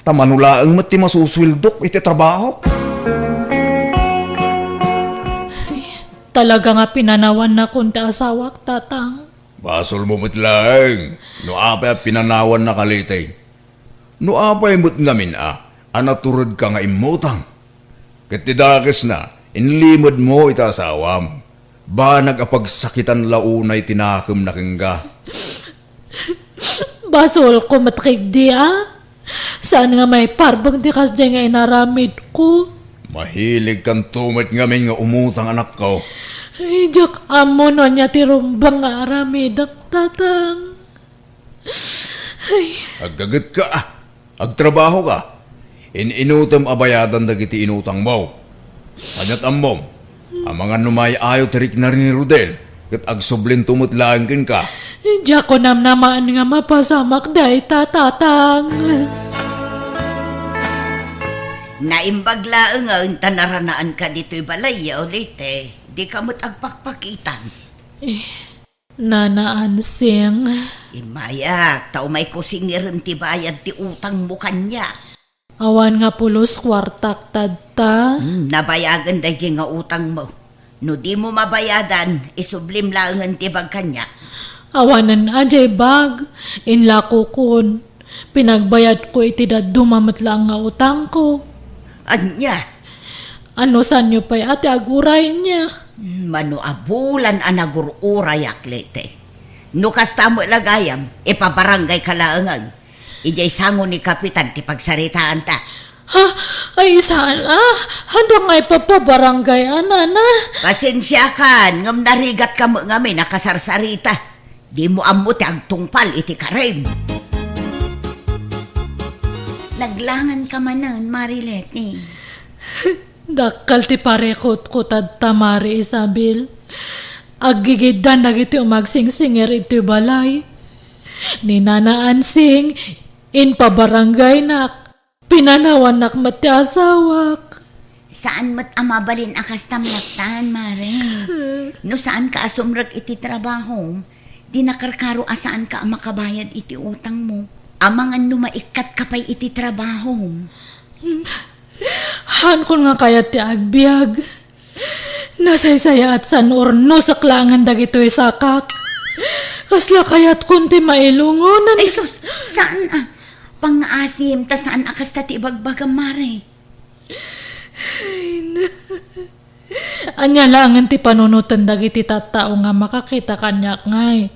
Ta mano laeng met ti masusueldok iti trabahok. Talaga nga pinanawannakon ti asawak, Tatang. Basolmo met laeng no apay a pinanawannaka, Liti. No apay met ngamin a, a naturedka nga immutang. Ket ti dakesna, inlimedmo iti asawam. Banag a pagsakitan la unay ti nakemna kenka. Basolko met ketdi a. Saan nga maiparbeng ti kasdiay nga inaramidko? Mahiligkanto met ngamin nga umutang, anakko. Ay, diak ammo no ania ti rumbeng nga aramidek, Tatang. Ay. Aggagetka, a. Agtrabahoka. In-inutem a bayadan dagiti inutangmo. Aniat ammom? Amangan no maayo ti rikna ni Rodel, ket agsublinto met laeng kenka. Diak namnamaen nga mapasamak dayta, Tatang. Naimbag laengen ta naranaanka ditoy balay, Liti. Dika met agpakpakitan. Eh, Nana Ansing. Immayak, ta umayko singiren ti bayad ti utangmo kaniak. Awan nga pulos kuartak tadta. Hmm, nabayagen daydiay nga utangmo. No dimo mabayadan, isublim laengen ti bag kaniak. Awanen a diay bag, inlakokon. Pinagbayadko iti dadduma met laeng nga utangko. Ania? Anusanyo pay a ti aguray nia? Mano a bulan a nagur-urayak, Lete. No kasta met la gayam, ipabarangayka laengen. Idiay sango ni Kapitan ti pagsaritaanta. Ha? Ay, saan a? Haanda nga ipapabarangay a, nana? Pasensiakan, ngem narigatka met ngamin a kasarsarita. Dimo ammo ti agtungpal iti karim. Naglanganka manen, Mari Leti. Dakkel ti parikutko tatta, Mari Isabel. Aggigiddan dagiti umagsingsingir iti balay. Ni Nana Ansing, impabarangaynak. Pinanawannak met ti asawak. Saan met a mabalin a kastam latta, Mare. No saanka a sumrek iti trabahom, di nakarkaro a saanka a makabayad iti utangmo. Amangan no maikkatka pay iti trabahom. Haankon nga kayat ti agbiag. Nasaysayaat san urnosek laengen dagitoy sakak. Kasla kayatkon ti mailungon. Ay, sus, saan a? Pangngaasim, ta saan a kasta ti ibagbagam, Mare. Ania laengen ti panunoten dagiti tattao nga makakita kaniak ngay?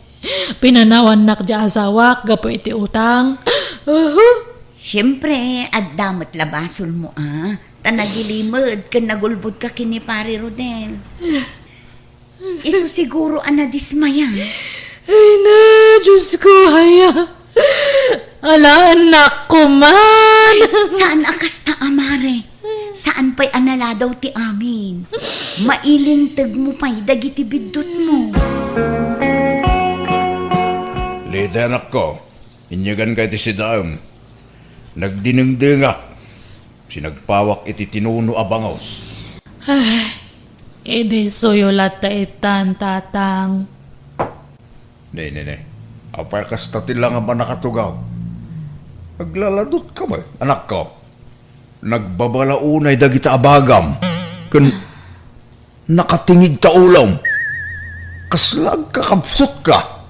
Pinanawannak ti asawak gapu iti utang. Uhu. Siempre, adda met la basolmo a. Ta nagilimed ken nagulbodka ken ni Pare Rodel. Isu siguro a nadismaya. Ay na, Diyos ko, aya. Ala, anak ko man. Ay, saan a kasta a, Mare? Saan pay a naladaw ti amin? Mailinteg mo pay dagiti biddutmo. Lida, anakko, inyaganka iti sidaem. Nagdinengdengak. Sinagpawak iti tinuno a bangus. Ay, idi suyo latta itan, Tatang. Ne, ne, ne. Apay kasta ti langam a nakatugaw? Aglaladutka met, anakko. Nagbabala unay dagita a bagam. Ken nakatingig ta ulom. Kasla agkakabsutka.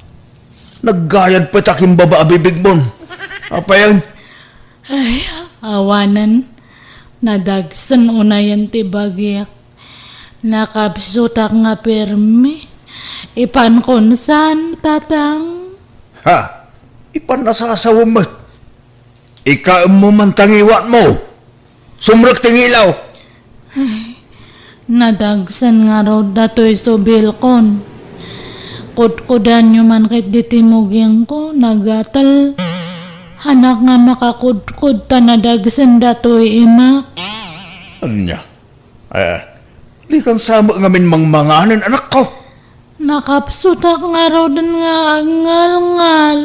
Naggayad pay ta kimbaba a bibigmon. Apayen? Ay, awanen. Nadagsen unayen ti bagik. Nakabsutak nga pirmi. Ipankon san, Tatang? Ha? Ipan nasasawem met. Ikaemmo man ta ngiwatmo. Sumrek ti ngilaw. Ay, nadagsen ngarud datoy subilkon. Kudkudanyo man ket diti mugingko, nagatel. Anak nga makakudkod ta nadagsen datoy imak. Ania? Eh, dikan sa met ngamin mangmanganen, anakko. Nakapsutak ngaruden nga agngalngal.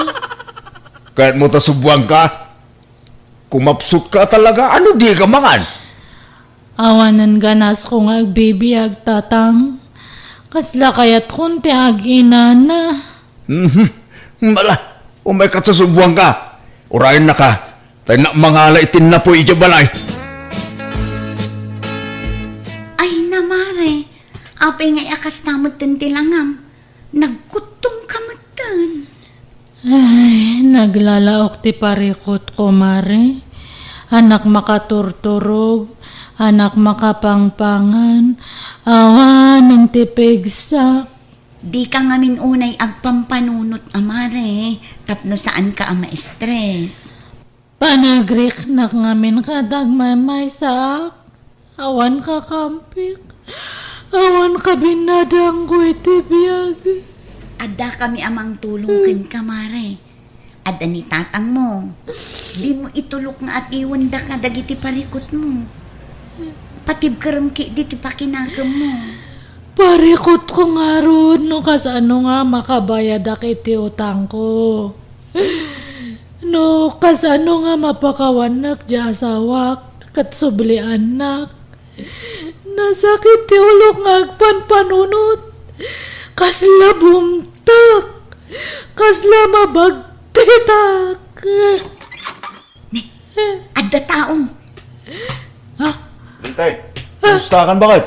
Kayatmo ta subuanka? Kumapsutka talaga, ano dika mangan? Awanen ganasko nga agbibiag, Tatang. Kasla kayatkon ti aginana. Mhm. Mala, umayka ta subuanka. Urayennaka, ta innak mangala iti napuy idiay balay. Ay, na, Mare. Apay ngay a kasta metten ti langam? Nagkuttongka metten. Ay, naglalaok ti parikutko, Mare. Anak makaturturog, anak makapangpangan, awanen ti pigsak. Dika ngamin unay agpampanunot a, Mare, tapno saanka a ma-stress. Panagriknak ngamin ket agmaymaysaak. Awan kakampik. Awan kabinnadangko iti biag. Addakami a mangtulong kenka, Mare. Adda ni tatangmo. Dimo itulok nga atiwendaka dagiti parikutmo. Patibkerem ketdi ti pakinakemmo. Parikutko ngarud no kasano nga makabayadak iti utangko. No kasano nga mapakawannak ti asawak ket subliannak. Nasakit ti ulok nga agpanpanunot. Kasla bumtak. Kasla mabagtitak. Ni, adda tao. Ha? Bintay, kumusta ka, bakit?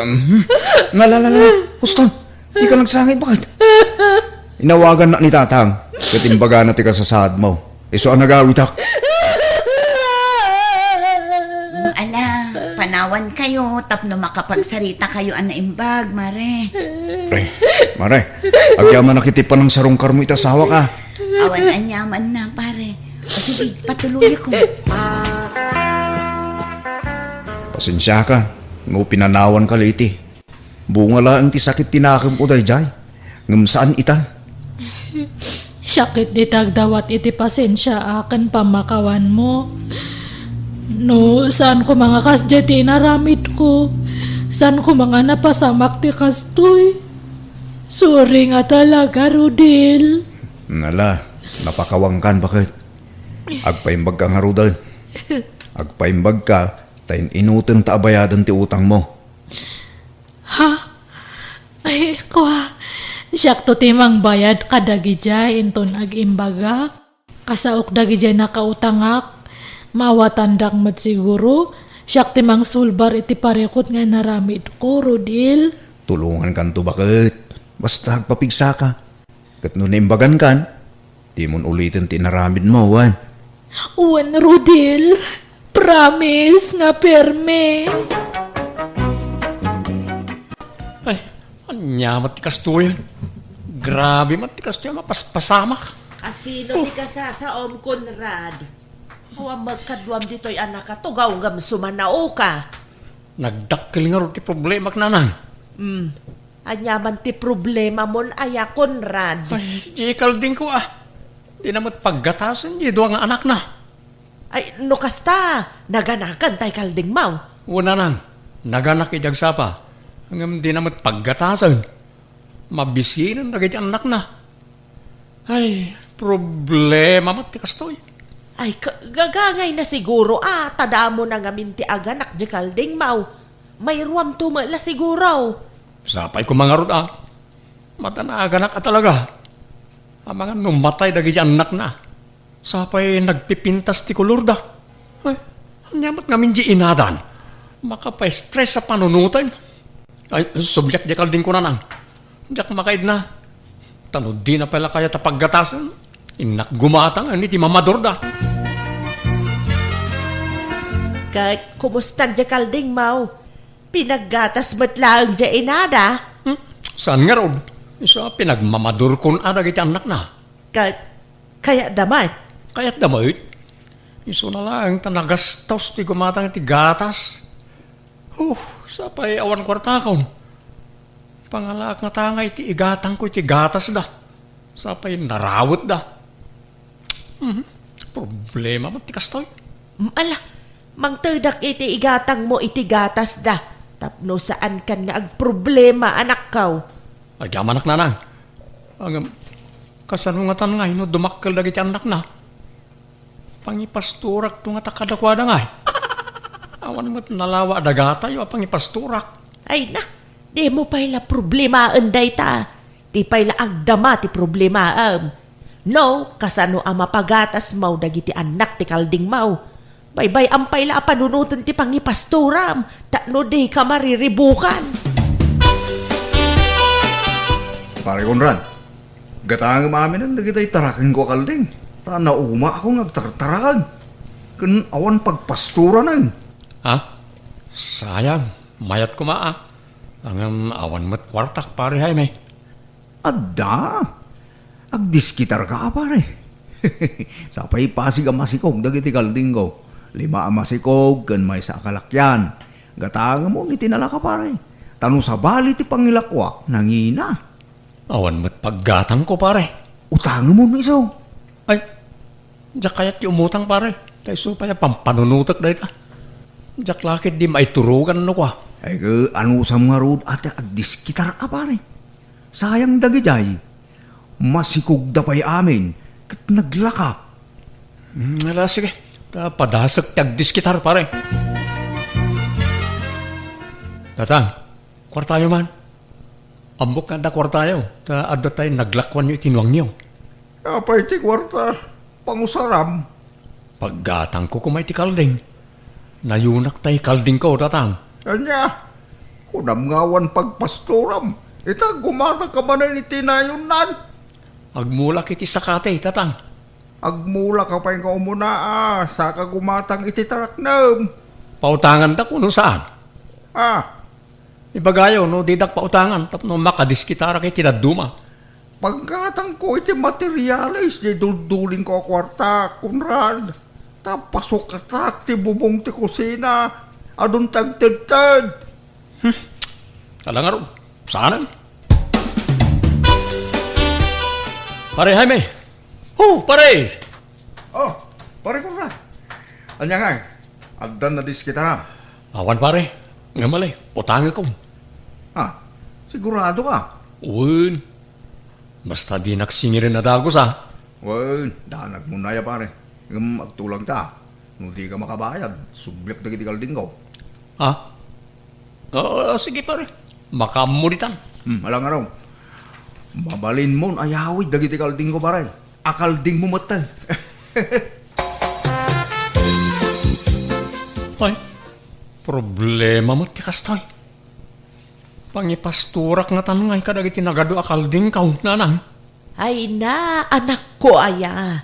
Nga, la, la, la, Huston, dika nagsangit, baket? Inawagannak ni Tatang, ket imbagana ti kasasaadmo. Isu a nagawitak. Mm, ala, panawankayo tapno makapagsarita kayo a naimbag, Mare. Ay, Mare, agyamanak iti panangsarungkarmo iti asawak, a. Awan aniamanna, Pare. O sige, patuloyakon. Pasensiaka no pinanawanka laeng iti. Bunga laeng ti sakit ti nakemko daydiay, ngem saan ita. Siak ketdi ti agdawat iti pasensiaak ken pammakawanmo. No, saan koma nga kasdiay ti inaramidko. Saan koma nga napasamak ti kastoy. Sorry nga talaga, Rodel. Ala, napakawankan, baket? Agpaimbagka ngaruden. Agpaimbagka, ta in-inutenta a bayaden ti utangmo. Ha? Ay, kua, siakto ti mangbayad kadagidiay inton agimbagak. Kasaok dagidiay nakautangak. Maawatandak met siguro. Siak ti mangsulbar iti parikut nga inaramidko, Rodel. Tulongankanto, baket. Basta agpapigsaka. Ket no naimbagankan, dimon uliten ti inaramidmo, wen? Wen, Rodel. Promise nga perme. Ay, ania met ti kastoy? Grabe met ti kastoy a mapaspasamak. Asino ti kasasaom, Conrad? Awan met kaduam ditoy a nakatugaw ngem sumanaoka. Nagdakkel ngarud ti problemak, nanang. Hmm. Ania man ti problemamon aya, Conrad? Ay, diay kaldingko, a. Dina met paggatasen diay dua nga anakna. Ay, no kasta, naganakan tay kaldingmo? Wen, nanang, naganak idi agsapa. Ngem dina met paggatasen. Mabisinen dagiti annakna. Ay, problema met ti kastoy. Ay, ka-, gagangayna siguro, a, ta damona ngamin ti aganak diay kaldingmo. Mairuamto met la siguro. Sapay koma ngarud, a. Madanaganak a talaga. Amangan no matay dagiti annakna. Sapay nagpipintas ti kolorda. Ay, ania met ngamin diay inadan? Makapastress a panunoten. Ay, subliak diay kaldingko, nanang. Diak makaidna. Ta no dina pay la kayat a paggatasen, innak gumatang iti mamadurda. Ket, kumustan diay kaldingmo? Pinaggatas met laeng diay inada? Hmm? Saan ngarud? Isu a pinagmamadurkon a dagiti annakna. Ket, kayatda met? Kayatda met. Isuna laeng ta nagastos ti gumatang iti gatas. Huh, sapay awan kuartakon. Pangalaak ngata nga iti igatangko iti gatasda. Sapay narawetda. Mhm. Problema met ti kastoy. Mm, ala, mangtedak iti igatangmo iti gatasda. Tapno saankan nga agproblema, anakko. Agyamanak, nanang. Ngem, kasano ngatan nga no dumakkel dagiti annakna? Pangipastorakto ngata kadakuada ngay. Awan met nalawa a dagatayo a pangipastorak. Ay na, dimo pay la problemaen dayta. Ti pay la agdama ti problemaem. No, kasano a mapagatasmo dagiti annak ti kaldingmo? Baybay-am pay la a panunoten ti pangipastoram, tapno dika mariribukan. Pare Conrad, gatangem aminen dagitay tarakenko a kalding, ta naumaakon nga agtartarakag ken awan pagpastoranen. Ha? Sayang, mayat koma a. Ngem awan met kuartak, Pare Jaime. Adda. Agdiskitarka a, pare. Sapay pasig a masikog dagiti kaldingko. Lima a masikog ken maysa a kalakian. Gatangemon iti nalaka, pare. Ta no sabali ti pangilakuak, nangina. Awan met paggatangko, pare. Utangemon isu. Ay, diak kayat ti umutang, pare. Ta isu pay a pampanunotek dayta. Diak la ketdi maiturogan no kua. Ay, ke, anusam ngarud a ti agdiskitar a, pare? Sayang dagidiay. Masikogda pay amin, ket naglaka. Hmm, ala, sige. Ta padasek ti agdiskitar, pare. Tatang, kuartayo man. Ammok nga adda kuartayo, ta adda tay naglakuanyo iti nuangyo. Apay ti kuarta? Pangusaram. Paggatangko koma iti kalding. Nayunak tay kaldingko, tatang. Ania? Kunam nga awan pagpastoram. Ita, gumatangka manen iti nayonnan. Agmulak iti sakati, tatang. Agmulak ka pay nga umuna, a, saka gumatang iti taraknem. Pautangandak wenno saan? A. Ibagayo no didak pautangan tapno makadiskitarak iti dadduma. Paggatangko iti materiales di duldulingko a kuarta, Conrad. Ta pasukatak ti bubong ti kusina. Adun ti agtedted. Hmm. Ala ngarud, saanen? Pare Jaime! Ho, pare! Oh, pare Conrad. Ania ngay? Addan nadiskitaram? Awan, pare. Ngem ali, utangekon. Ha? Sigurado ka? Wen. Basta dinak singiren a dagus, a. Wen, danagmon aya, pare. Ngem agtulangta. No dika makabayad, subliak dagiti kaldingko. Ha? Oo, sige, pare. Makaammo ditan. Hmm, ala ngarud. Mabalinmon a yawid dagiti kaldingko, pare. A kaldingmo metten. Ay, problema met ti kastoy. Pangipastorak ngatan ngay kadagiti nagadu a kaldingko, nanang. Ay na, anakko aya.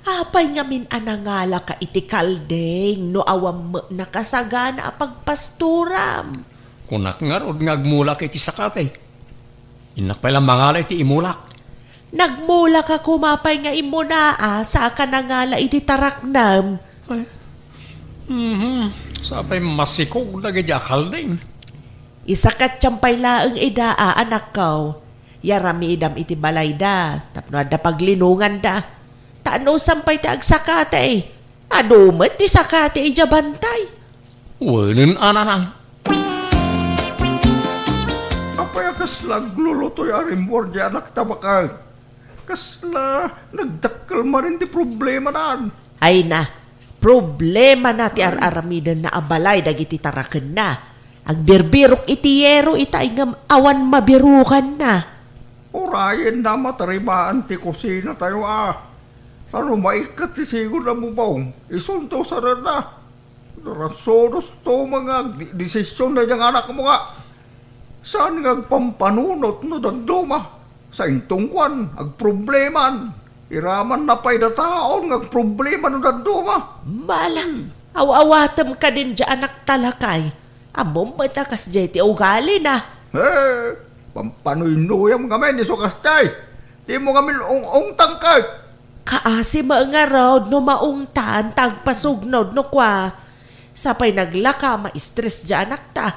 Apay ngamin a nangalaka iti kalding no awan met nakasagana a pagpastoram? Kunak ngarud nga agmulak iti sakati. Innak pay la mangala iti imulak. Nagmulak a kuma pay nga immuna a saka nangala iti taraknem. Ay. Mhm. Sapay masikog dagiti a kalding. Isakatyan pay laeng ida a, anakko. Yaramidam iti balayda tapno adda paglinonganda. Ta anusam pay ti agsakati, adu met ti sakati idiay bantay. Wenen a, nanang. Apay a kasla aglulutoy a rimmuar diay anakta baket? Kasla nagdakkel manen ti problemanan. Ay na, problemana ti ar-aramidenna a balay dagiti tarakenna. Agbirbirok iti yero itay ngem awan mabirukanna. Urayenna matarimaan ti kusinatayo a. Sano maikkat ti sigud a bubong, isunto sarenna. Rasunosto nga agdesisyon daydiay nga anakmo nga. Saan nga agpampanunot no dadduma? Sainto ngkuan, agprobleman. Iramanna pay dataon nga agproblema no dadduma. Bala, aw-awatem kadin diay anakta lakay. Ammom met a kasdiay ti ugalina. He, pampanuynuyam ngamin isu kasdiay. Dimo ngamin ung-ungtang ket. Kaasi met ngarud no maungtan ta agpasugnod no kua. Sapay naglaka, maistres diay anakta.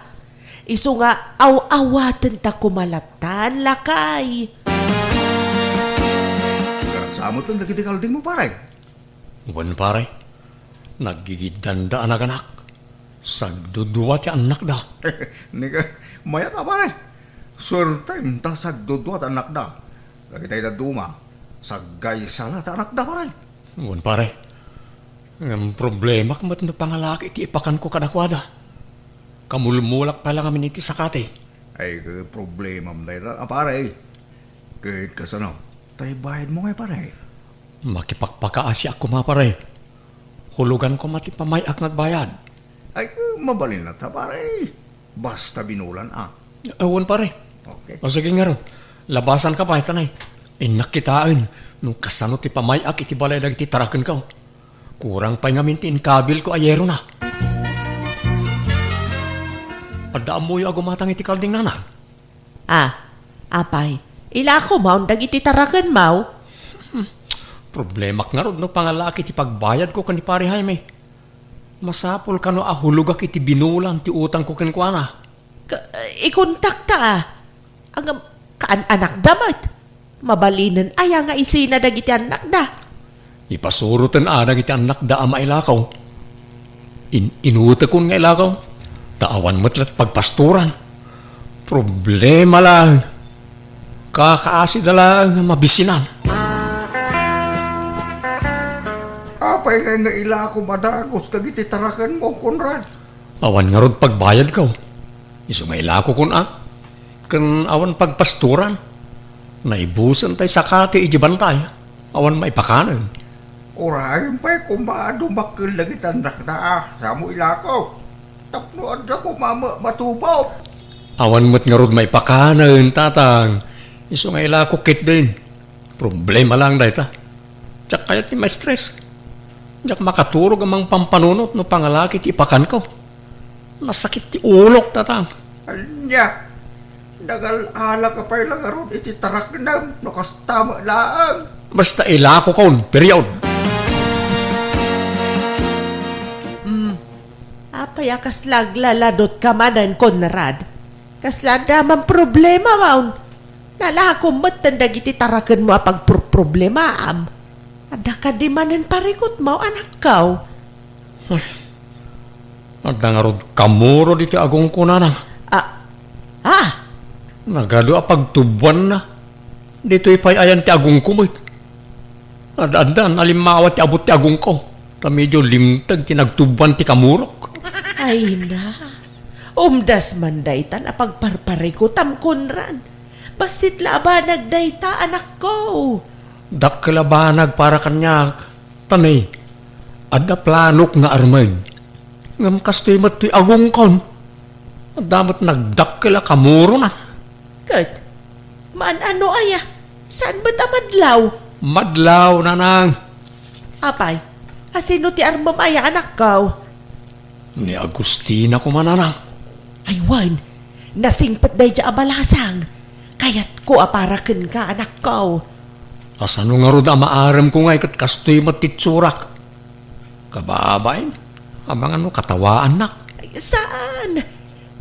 Isu nga aw-awatenta koma lattan, lakay. Nagsamoten dagiti kaldingmo, pare? Wen, pare. Naggigiddanda a naganak. Sagdudua ti annakda. Nika, mayat a, pare. Suertem ta sagdudua ti annakda. Dagitay dadduma, saggaysa la ti annakda, pare. Wen, pare. Ngem problemak met no pangalak iti ipakanko kadakuada. Kamulmulak pay la ngamin iti sakati. Ay, ket problemam dayta a, pare. Ket kasano? Tay bayadmo ngay, pare? Makipakpakaasiak koma, pare. Hulugan koma ti pamay-ak nga agbayad. Ay, mabalin latta, pare. Basta binulan, a. Awan, pare. Okay. O, sige ngarud. Labasanka pay, tanay. Innak kitaen no kasano ti pamay-ak iti balay dagiti tarakenko. Kurang pay ngamin ti inkabilko a yerona. Adda ammoyo a gumatang iti kalding, nana? Ah, apay, ilako maon dagiti tarakenmo? Hmm. Problemak ngarud no pangalaak iti pagbayadko ken ni Pare Jaime. Masapul kano a hulogak iti binulan ti utangko kenkuana. Ka-, ikontakta, a. Ngem, kaan-anakda met. Mabalinen aya nga isina dagiti annakda? Ipasuroten a dagiti annakda a mailako. In-, inutekon nga ilako, ta awan met la't pagpastoran. Problema laeng. Kakaasida laeng nga mabisinan. Apay ngay nga ilakom a dagus dagiti tarakenmo, Conrad? Awan ngarud pagbayadko. Isu nga ilakokon a. Ken awan pagpastoran. Naibusen tay sakati iti bantay. Awan maipakanen. Urayen pay koma a dumakkel dagiti annakda a, samo ilako. Tapno adda koma ma-, matubok. Awan met ngarud maipakanen, tatang. Isu nga ilako ketdin. Problema lang dayta. Diak kayat ti ma-stress. Diak makaturog a mangpampanunot no pangalaki ti ipakanko. Nasakit ti ulok, tatang. Ania? Nagal-ala ka pay la ngarud iti taraknem no kasta met laeng. Basta ilakokon, period. Hmm. Apay a kasla aglaladot ka manen, Conrad? Kasla adda man problema maon? Nalakom metten dagiti tarakenmo a pagpurproblemaam. Adda kadi manen parikutmo, anakko? Ay, adda ngarud kamuro ditoy agongko, nanang. Ah, ah, Nagadu a pagtuboanna. Ditoy pay ayan ti agongko met. Ad-addan a limmawa ti abut ti agongko, ta medio limteg ti nagtuboan ti kamurok. Ay na, umdas man daytan a pagparparikutam, Conrad. Bassit la a banag dayta, anakko. Dakkel a banag para kaniak, ta ne, adda planok nga armen. Ngem kastoy met toy agongkon. Adda met nagdakkel a kamurona. Ket, maan-ano aya? Saan met a madlaw? Madlaw, nanang. Apay, a sino ti armem aya, anakko? Ni Agustina koma, nanang. Ay wen, nasingpet daydiay a balasang. Kayatko a para kenka, anakko. Asano ngarud a maaremko ngay ket kastoy met ti itsurak? Kababain, amangan no katawaannak. Ay, saan?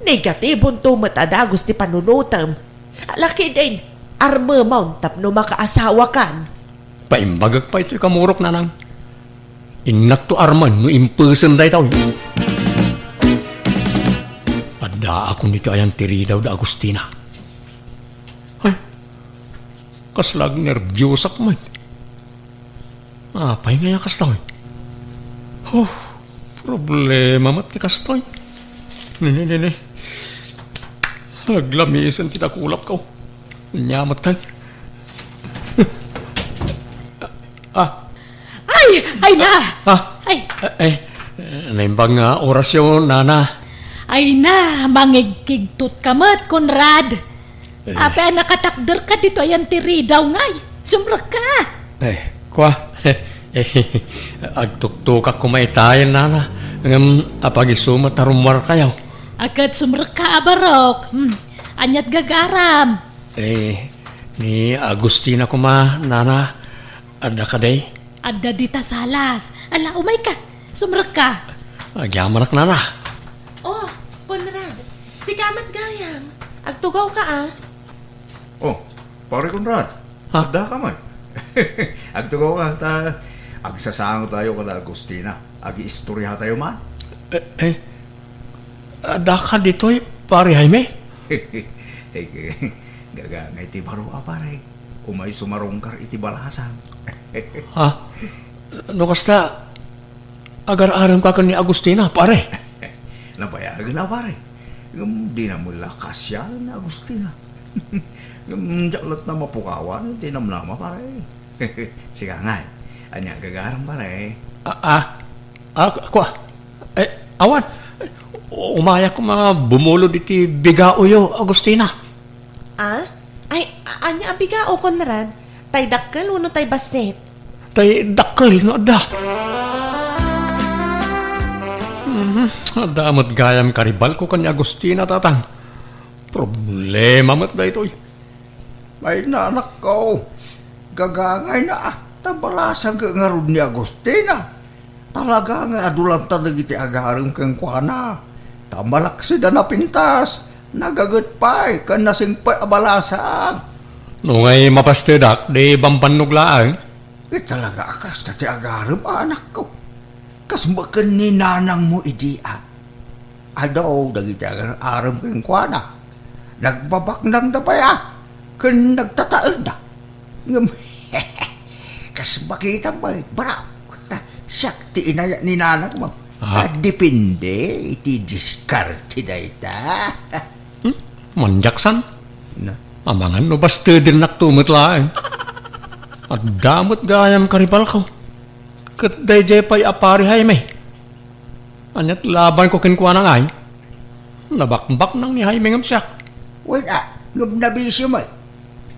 Negatibonto met a dagus ti panunotem. Lakidin, armemon tapno makaasawakan. Paimbagek pay toy kamurok, nanang. Innakto armen no impesen daytoy. Addaakon iti ayan ti ridaw da Agustina. Ay, kasla agnerbiosak met. Apay ngay a kastoy? Huh, problema met ti kastoy. Ni, ni, ni, ni. Aglamisen ti dakulapko. Ania met tay? Ah. Ay, ay na! Ah. Ay. Eh, eh, naimbag nga orasyo, nana. Ay na, mangigkigtot ka met, Conrad. Eh. Apay a nakatakder ka ditoy ayan ti ridaw ngay? Sumrekka. Eh, kua. Eh, agtuktukak koma itayen, nana. Ngem apag-isu met a rummuarkayo? A, ket sumrekka a barok. Hmm. Aniat gagaram? Eh, ni Agustina koma, nana, adda kadi? Adda dita salas. Ala, umayka. Sumrekka. Agyamanak, nana. Oh, Conrad. Sika met gayam. Agtugawka, a. Oh, Pare Conrad. Ha? Adda ka man. Agtugawka, ta agsasangotayo kada Agustina. Agiistoriatayo man. Eh, eh. Adda ka ditoy, Pare Jaime? Eh, gagangay ti baro a pare. Umay sumarungkar iti balasang. Ha? No kasta, agar-arem ka ken ni Agustina, pare? Nabayagen a, pare. Ngem dina met la kasiaen ni Agustina. Ngem diak latta mapukawan iti namnama, pare. Sika ngay, ania gagaram, pare? Ah, ah. Ah, ku-, kua? Eh, awan. Umayak koma bumulod iti bigaoyo, Agustina. Ah? Ay, a-, ania a bigao, Conrad? Tay dakkel wenno tay bassit? Tay dakkel no adda. Mhm, adda met gayam karibalko ken ni Agustina, tatang. Problema met daytoy. Ay, nanakko, gagangayna, ta balasang ngarud ni Agustina. Talaga nga adu latta dagiti agarem kenkuana. Ta malaksid a napintas, nagaget pay ken nasingpet a balasang. No ngay mapastedak, di bambannog laeng. Ket talaga a kasta ti agarem, anakko. Kas baken ni nanangmo idi, a. Adu dagiti agar-arem kenkuana. Nagbabaknangda pay, a, ken nagtataelda. Ngem, kas bakitam met, barok. Siak ti inayat ni nanangmo. Ah. Ta depende iti diskarte dayta. Hmm? Manjaksan? Na. Amangan no bastedennakto met laeng. Adda met gayam karibalko. Ket daydiay pay a Pare Jaime. Aniat labanko kenkuana ngay? Nabakbaknang ni Jaime ngem siak. Wen a, ngem nabisio met.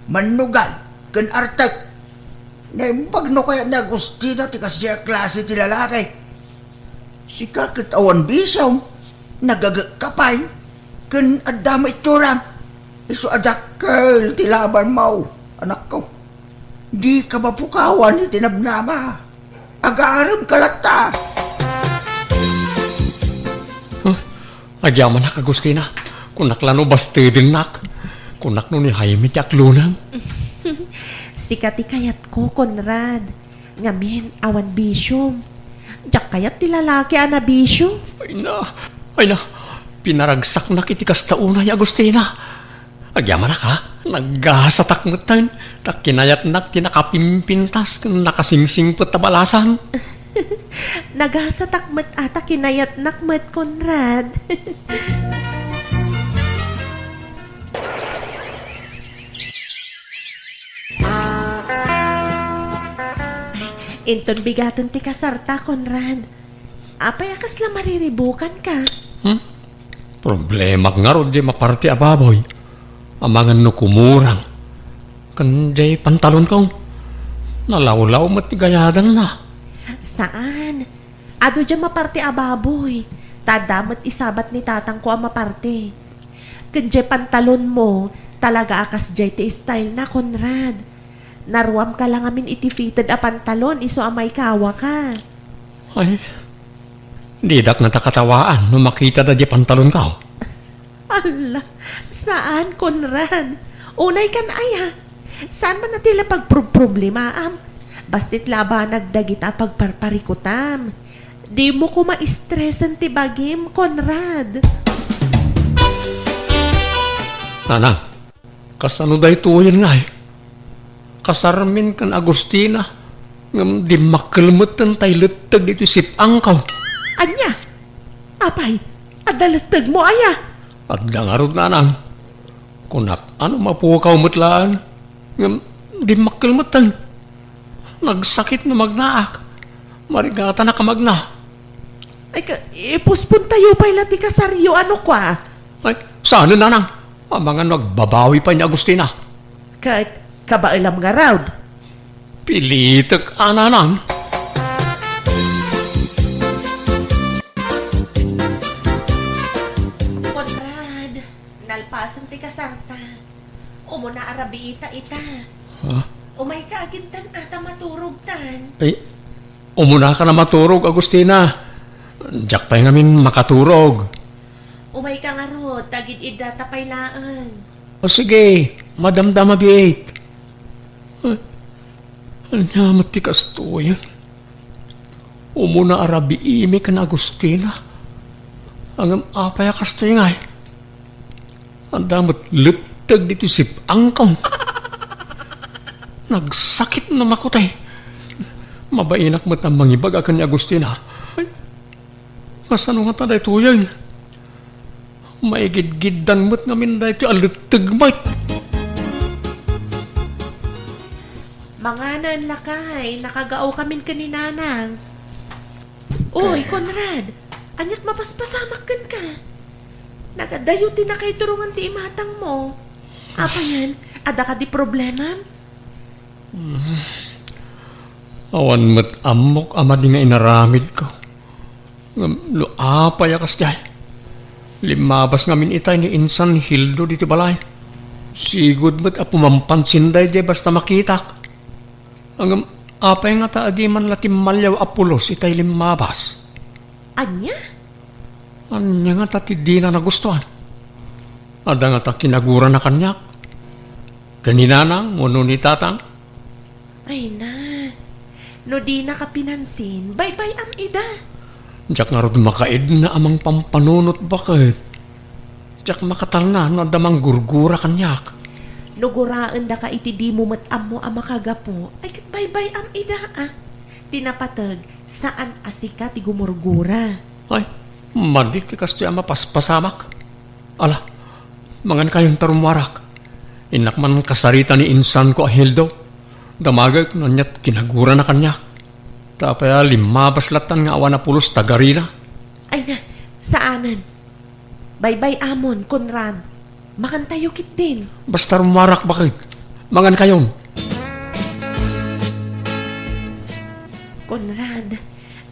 Mannugal, ken artek. Naimbag no kayat ni Agustina ti kasdiay a klase ti lalaki. Sika ket awan bisiom, nagagekka pay, ken adda met itsuram. Isu a dakkel ti labanmo, anakko. Dika mapukawan iti namnama. Agarem ka latta. Huh? Agyamanak, Agustina. Kunak la no bastedennak. Kunak no ni Jaime ti aklonem. Sika ti kayatko, Conrad. Ngamin, awan bisiom. Diak kayat ti lalaki a nabisio. Ay na, ay na. Pinaragsaknak iti kasta unay, Agustina. Agyamanak, ha? Nagasatak metten, ta kinayatnak ti nakapimpintas ken nakasingsingpet a balasan. Nagasatak met a ta kinayatnak met, Conrad. Inton bigaten ti kasarta, Conrad. Apay a kasla mariribukanka? Hmm? Problemak ngarud diay maparti a baboy. Amangan no kumurang. Ken diay pantalonko. Nalawlaw met ti gayadangna. Saan. Adu diay maparti a baboy. Ta adda met isabat ni tatangko a maparti. Ken diay pantalonmo, talaga a kasdiay ti stylena, Conrad. Naruamka la ngamin iti fitted a pantalon, isu a maikawaka. Ay, didak ngata katawaan no makitada diay pantalonko. Alla, saan, Conrad. Unaykan aya. Saan man a ti la pagproproblemaam? Bassit la a banag dagita a pagparparikutam. Dimo koma stresen ti bagim, Conrad. Nanang, kasano daytoyen ngay? Kasarmin ken Agustina, ngem dimmakkel metten tay letteg ditoy sip-angko. Ania? Apay, adda lettegmo aya? Adda ngarud, nanang. Kunak, ano mapukaw met laeng? Ngem dimmakkel metten. Nagsakit no magnaak. Marigatanak a magna. Ay, ka, ipuspon tayo pay la ti kasaryo, ano kwa? Ay, saan, nanang? Amangan no agbabawi pay ni Agustina. Ket, kabaelam ngarud. Pilitek a, nanang. Conrad, nalpasen ti kasarta. Umuna a rabiita ita. Ha? Umayka agintan a ta maturogtan. Ay, umunaka a maturog, Agustina. Diak pay ngamin makaturog. Umayka ngarud, ta agid-iddata pay laeng. O sige, madamdama biit. Ay, ania met ti kastoyen? Umuna a rabiimi ken Agustina. Ngem apay a kastoy ngay? Adda met letteg ditoy sip-angko. Nagsakit no makutay. Mabainak met a mangibaga ken ni Agustina. Ay, kasano ngata daytoyen? Maigidgiddan met ngamin daytoy a letteg met. Manganan, lakay, nakagaokamin ken ni Nanang. Uy, Conrad, aniat mapaspasamak kenka? Nagadayo ti nakaiturongan ti imatangmo. Apayen, adda kadi problemam? Awan met ammok a madi nga inaramidko. Ngem no apay a kasdiay, limmabas ngamin itay ni insan Hildo ditoy balay. Sigud met a pumampansin daydiay basta makitak. Ngem apay ngata a di man la timmaliaw a pulos itay limmabas? Ania? Ania ngata ti dina nagustuan? Adda ngata kinagurana kaniak? Ken ni Nanang wenno ni Tatang? Ay na, no dinaka pinansin, baybay-am ida. Diak ngarud makaidna a mangpampanunot baket. Diak makatalna no adda manggurgura kaniak. No guraendaka iti dimo met ammo a makagapu, ay ket baybay-am ida, a. Ti napateg, saan a sika ti gumurgura. Ay, madi ti kastoy a mapaspasamak. Ala, mangankayon ta rummuarak. Innak man kasarita ni insanko a Hildo. Damagek no aniat kinagurana kaniak. Ta apay a limmabas lattan nga awan a pulos ta garina? Ay na, saanen. Baybay-amon, Conrad. Mangantayo ketdin. Basta rumarak, baket. Mangankayon. Conrad,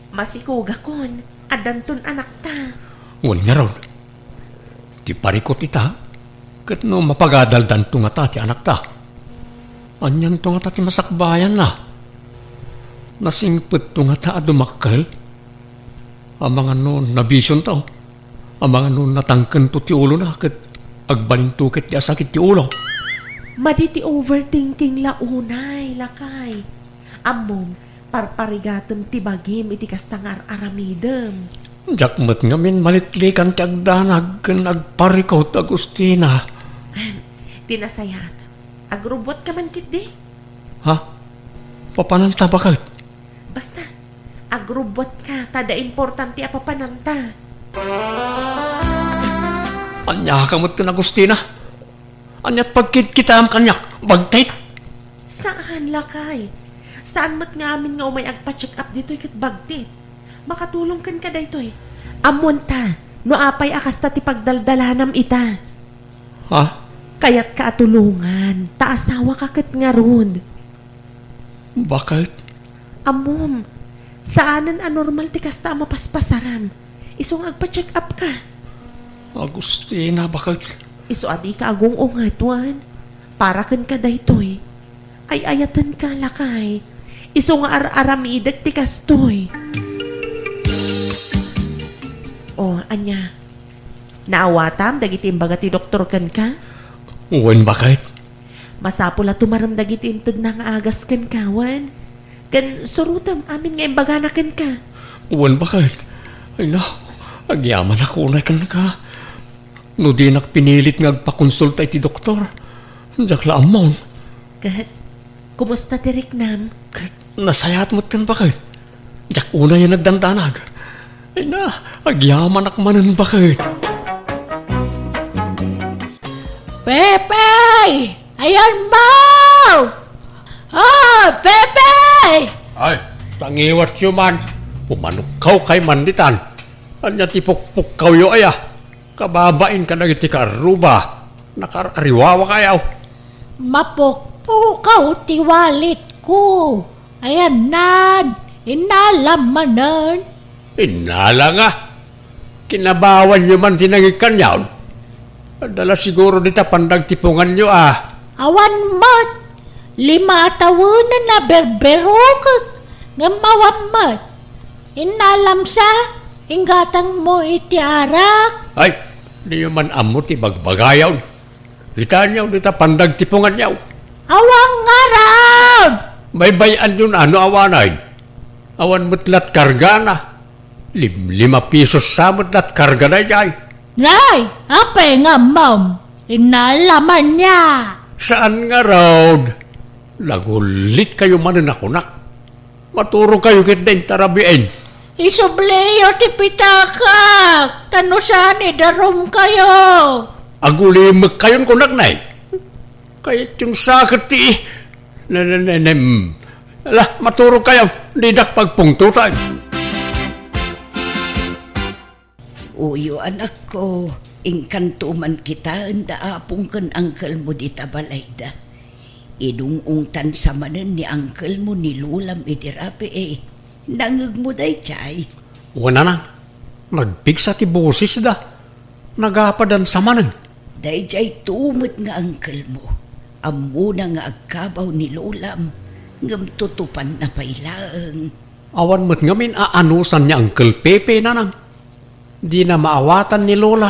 masikugakon, addanton anakta. Wen ngarud, ti parikut ita, ket no mapagadaldanto ngata ti anakta, anianto ngata ti masakbayanna? Nasingpetto ngata a dumakkel? Amangan no nabisionto? Amangan no natangkento ti ulona ket agbalinto ket ti asakit ti ulo? Madi ti overthinking la unay, lakay. Ammom, parparigatem ti bagim iti kasta nga ar-aramidem. Diak met ngamin maliklikan ti agdanag ken agparikut, Agustina. Ahem, ti nasayaat, agrubbuatka man ketdi. Ha? Papananta, baket? Basta, agrubbuatka ta adda importante a papananta. Ania ka met ken, Agustina? Aniat pagkitkitaem kaniak? Bagtit? Saan, lakay. Saan met nga amin nga umay agpa-check up ditoy ket bagtit. Makatulong kenka daytoy. Ammonta, no apay a kasta ti pagdaldalanam ita. Ha? Kayatka a tulongan, ta asawaka ket ngarud. Baket? Ammom, saanen a normal ti kasta a mapaspasaram. Isu nga agpa-check up ka. Agustina, baket? Isu a dika agung-unget, wen? Para kenka daytoy. Ay-ayatenka, lakay. Isu nga ar-aramidek ti kastoy. O, ania? Naawatam dagiti imbaga ti doktor kenka? Wen, baket? Masapul a tumarem dagiti intedna nga agas kenka, wen? Ken surotem amin nga imbagana kenka. Wen, baket? Ay, no, agyamanak unay kenka. No dinak pinilit nga agpakonsulta iti doktor, diak la ammon. Ket, kumusta ti riknam? Ket, nasayaat met ken, baket. Diak unay a nagdandanag. Ay na, agyamanak manen, baket. Pepe! Ayanmo! Ah, Pepe! Ay, tangiwatyo man. Pumanukkawkay man ditan. Ania ti pukpukkawyo aya? Kababain kadagiti kaarruba. Nakaar-ariwawakayo. Mapukpukaw ti walletko. Ayanna, innalam manen. Innala nga. Kinabawanyo man ti nangikkanyon. Adda la siguro dita pandagtiponganyo a. Awan met. Lima a tawenen a berberukek. Ngem awan met. Innalam sa, inggatangmo iti arak. Ay, diyo man ammo ti bagbagayon. Kitaenyo dita pandagtiponganyo. Awan ngarud! Baybay-anyo no awanen. Awan met lat kargana. Limlima pisos sa met lat karga daydiay. Nay, apay nga ammom? Innala man nia. Saan ngarud? Nagulitkayo manen a kunak. Maturogkayo ketdin ta rabiin. Isubliyo ti pitakak, ta no saan, idarumkayo. Agulimekkayon kunak, nay. Kayatyon sa ket ti, ne, ne, ne, ne, mm. Ala, maturogkayo, didak pagpungtotan. Uyo, anakko, inkanto man kitaen da apong ken angkelmo dita balayda. Inung-ungtan sa manen ni angkelmo ni lolam iti rabii. Nangngegmo daydiay? Wen, nanang, nagpigsa ti bosesda. Nagapadan sa manen. Daydiay to met nga angkelmo. Ammona nga agkabaw ni lolam, ngem tutupanna pay laeng. Awan met ngamin a anusan ni Uncle Pepe, nanang. Dina maawatan ni Lola.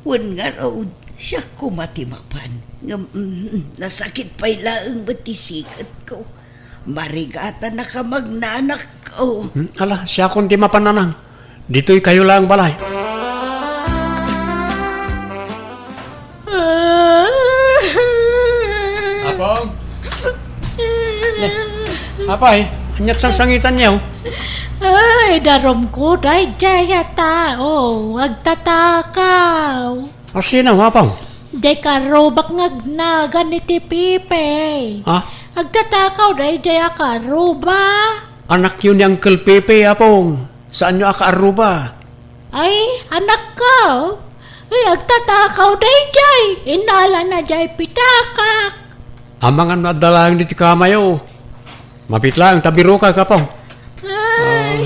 Wen ngarud, siak koma ti mapan. Ngem, mm, nasakit pay laeng met ti siketko. Marigatanaka, magnanakko. Hmm, ala, siakon ti mapan, nanang. Ditoy kayo laeng balay. Apong? Ne, apay, aniat sangsangitanyo? Ay, darumko, daydiay a tao, agtatakaw. A sino, Apong? Diay karrubak nga agnagan iti Pepe. Ha? Agtatakaw daydiay a karruba. Anakyo ni Uncle Pepe, Apong. Saanyo a kaarruba? Ay, anakko. Ay, agtatakaw daydiay. Innalana diay pitakak. Amangan no adda laeng ditoy kamayo. Mapit laeng ta birokak, Apong. Ay,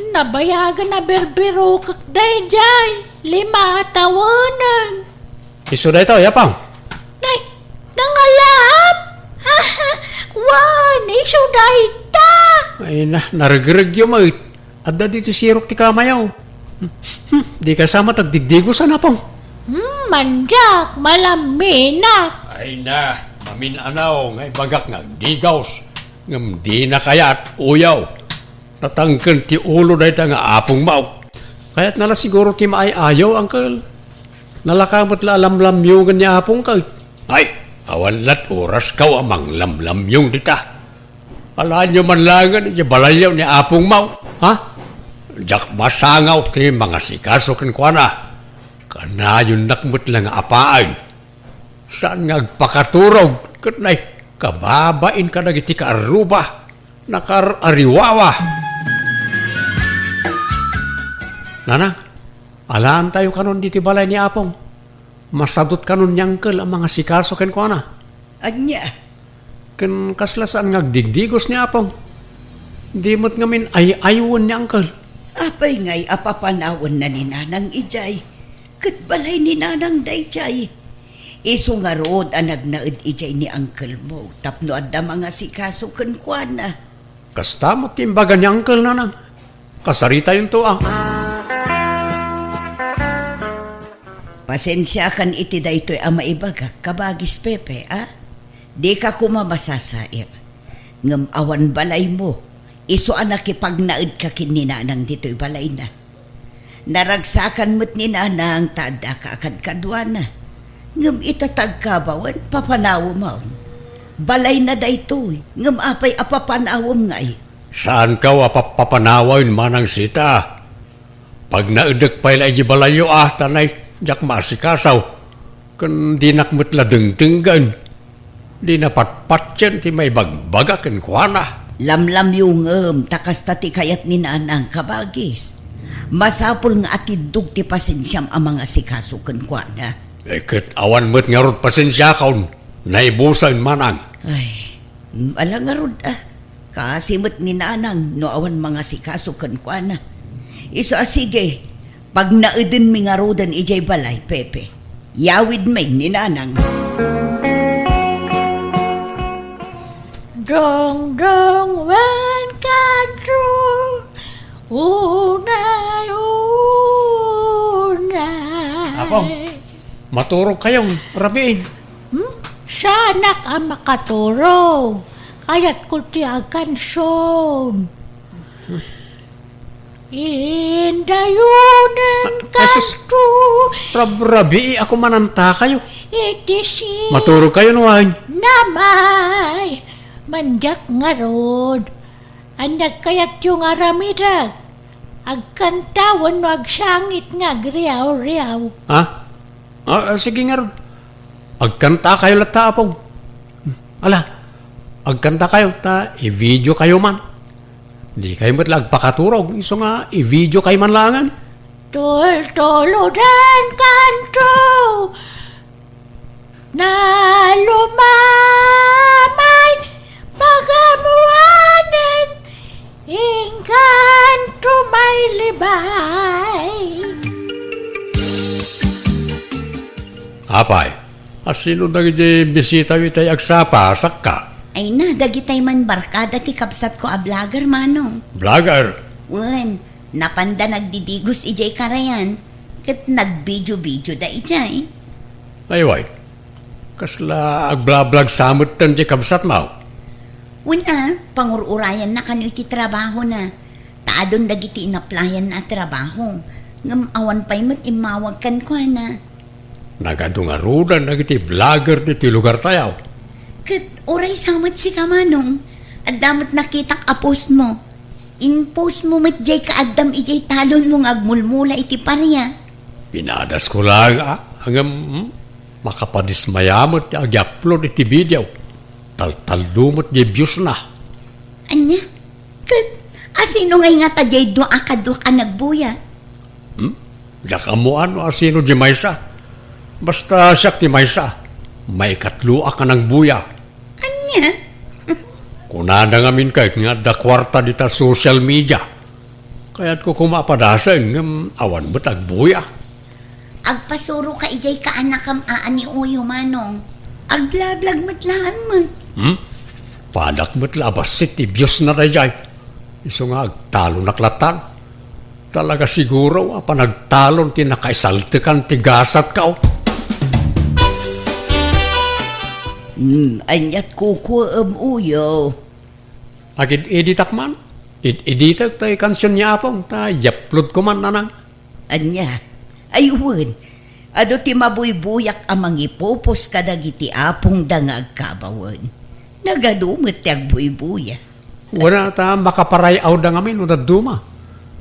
nabayagan a birbirokak daydiay. Lima a tawenan. Isu daytoy, Apong. Nay, nangalaam? Wen, isu dayta. Ay na, naregregyo met. Adda ditoy sirok ti kamayo. Hmm, dika sa met agdigdigosan, Apong. Hmm, mandiak, malamminak. Ay na, mamin-anaw nga ibagak nga agdigos. Ngem dina kayat, uyaw. Natangken ti ulo dayta nga apongmo. Kayatna la siguro ti maay-ayaw, Uncle. Nalaka met la a lamlamyongen ni apongka. Ay, awan lat oraskaw a manglamlamyong dita. Alaenyo man laengen iti balayyo ni apongmo, ha? Diak masangaw ti mangasikaso kenkuana. Kanayonnak met la nga apaen. Saan nga agpakaturog ket nay, kababain kadagiti kaarruba, nakaar-ariwawa. Nanang, alaantayo kanon ditoy balay ni Apong. Masadut kanon ni Uncle a mangasikaso kenkuana. Ania? Ken kasla saan nga agdigdigos ni Apong. Di met ngamin ay-aywen ni Uncle. Apay ngay a papanawenna ni Nanang idiay? Ket balay ni Nanang daydiay. Isu ngarud a nagnaed idiay ni uncle mo tapno adda mangasikaso kenkuana. Kasta met ti imbaga ni Uncle, Nanang. Kasaritayon to, a. Pasensiakan iti daytoy a maibagak, kabagis Pepe, a? Dika koma masasair. Ngem awan balaymo, isu a nakipagnaedka ken ni Nanang ditoy balayna. Naragsakan met ni Nanang ta addaka a kadkaduana. Ngem ita ta agkabawen, papanawem maon. Balayna daytoy, ngem apay a papanawem ngay? Saankaw a papapanawen, Manang Sita. Pagnaedek pay la iti balayyo a, ta nay, diak maasikaso. Ken dinak met la dengdenggen. Dina patpatien ti maibagbaga kenkuana. Lamlamyongem ta kasta ti kayat ni Nanang, kabagis. Masapul nga atiddog ti pasensiam a mangasikaso kenkuana. Eh, ket awan met ngarud pasensiakon. Naibusen, Manang. Ay, ala ngarud, a. Kaasi met ni Nanang no awan mangasikaso kenkuana. Isu a sige, pagnaedenmi ngaruden idiay balay, Pepe. Yawidmi ni Nanang. Dongdong wen kadro, unay unay. Apong, maturog kayon, rabiin. Hmm? Saanak a makaturog. Kayatko ti agansion. Indayonen. Ah, ay, sus. Kanto. Rabrabii ako mananta kayo. Iti si. Maturog kayo, no, ay? Namay. Mandiak ngarud. Ania kayatyo nga aramidek? Agkanta wenno agsangit nga agriaw-riaw? Ha? Ah, ah, sige ngarud. Agkanta kayo latta, Apong. Ala, agkanta kayo, ta i-video kayo man. Di kayo met la agpakaturog, isu nga i-video kayo man laangan. Tultuludan kanto, nalumamay, pagamuanen, inkanto may libay. Apay, asino dagiti bisitayo itay agsapa, sakka? Ay na, dagitay man barkada ti kabsatko a vlogger, Manong. Vlogger? Wen, napanda nagdidigos idiay karayan, ket nagbidio-bidioda idiay. Ay, way. Kasla agblablag sa metten ti kabsatmo? Wen a, pangur-urayanna kano iti trabahona. Ta adun dagiti inaplayanna a trabaho, ngem awan pay met immawag kenkuana. Nagadu ngaruden dagiti vlogger ditoy lugartayo. Ket uray sa met sika, Manong, adda met nakitak a postmo. In-postmo met diay kaaddam idiay talonmo nga agmulmula iti paria. Pinadasko laeng a, ngem, hmm, makapadismaya met ti agi-upload iti video. Taltallo met diay viewsna. Ania? Ket asino ngay ngata diay dua a kaduak a nagbuya? Hmm? Diak ammoan no asino di maysa. Basta siak ti maysa. Maikatloak a nagbuya. Ania? Kunada ngamin ket nga adda kuarta dita social media. Kayatko koma a padasen ngem awan met agbuya. Agpasuroka idiay kaanakam a ni Uyo, Manong. Agblablog met laeng met. Hmm? Padak met la a bassit ti biusna daydiay. Isu nga agtalonak lattan. Talaga siguro a panagtalon ti nakaisaltekan ti gasatko. Hmm, aniat kukuem, Uyo? Agid-editak man. Id-editak tay kansion ni Apong ta i-upload ko man, Nanang. Ania? Ay wen, adu ti mabuybuyak a mangipupos kadagiti apongda nga agkabawen. Nagadu met ti agbuybuya. Wen a ta makaparay-awda ngamin no dadduma.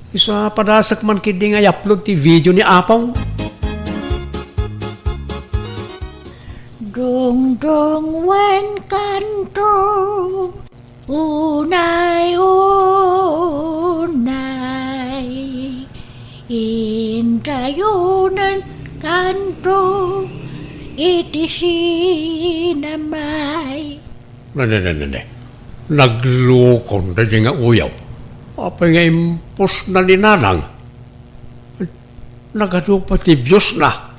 Isu a padasek man ketdi nga i-upload ti video ni Apong. Dungdung wen kanto, unay-unay, indayonen kanto iti sinamay. Ne, ne, ne, ne, ne. Naglokon daydiay nga uyaw. Apay nga impusna ni Nanang? Nagadu pay ti viewsna.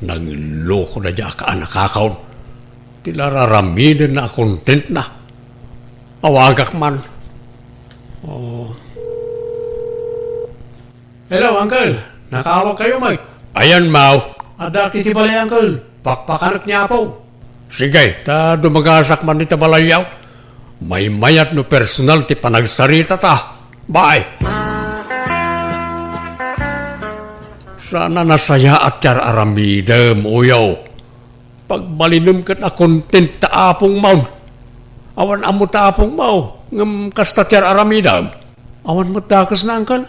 Nagloko daydiay a kaanakakon. Ti la ar-aramidenna a contentna. Awagak man. Oh. Hello, Uncle. Nakaawagkayo met. Ayan, Maw. Addaak iti balay, Uncle. Pakpakanek ni Apo. Sige, ta dumagasak man ita balayyo. Maymayat no personal ti panagsaritata. Bye. Saan a nasayaat ti ar-aramidem, uyaw. Pagbalinem ket a content ta apongmaw. Awan ammo ta apongmaw, ngem kasta ti ar-aramidem. Awan met dakesna, Uncle.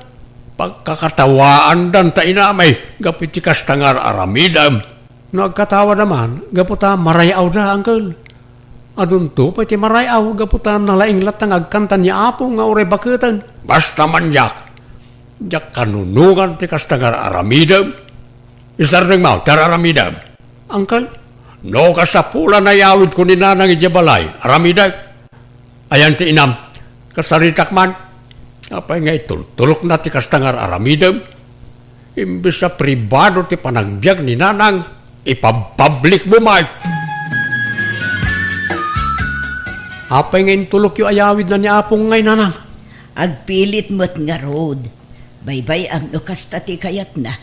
Pagkakatawaandan ta inamay gapu iti kasta nga ar-aramidem. No agkatawada man, gapu ta maray-awda, Uncle. Adunto pay ti maray-aw gapu ta nalaing latta nga agkanta ni Apo nga uray baketen. Basta man diak, diak kanunongan ti kasta nga ar-aramidem. Isardengmo ti ar-aramidem. Uncle, no kasapulan a iyawidko ni Nanang idiay balay, aramidek. Ayan ti inam, kasaritak man. Apay nga itultulokna ti kasta nga ar-aramidem? Imbes a pribado ti panagbiag ni Nanang, ipabpablikmo met. Apay nga intulokyo a iyawidna ni Apong ngay, Nanang? Agpilit met ngarud. Baybay-am no kasta ti kayatna.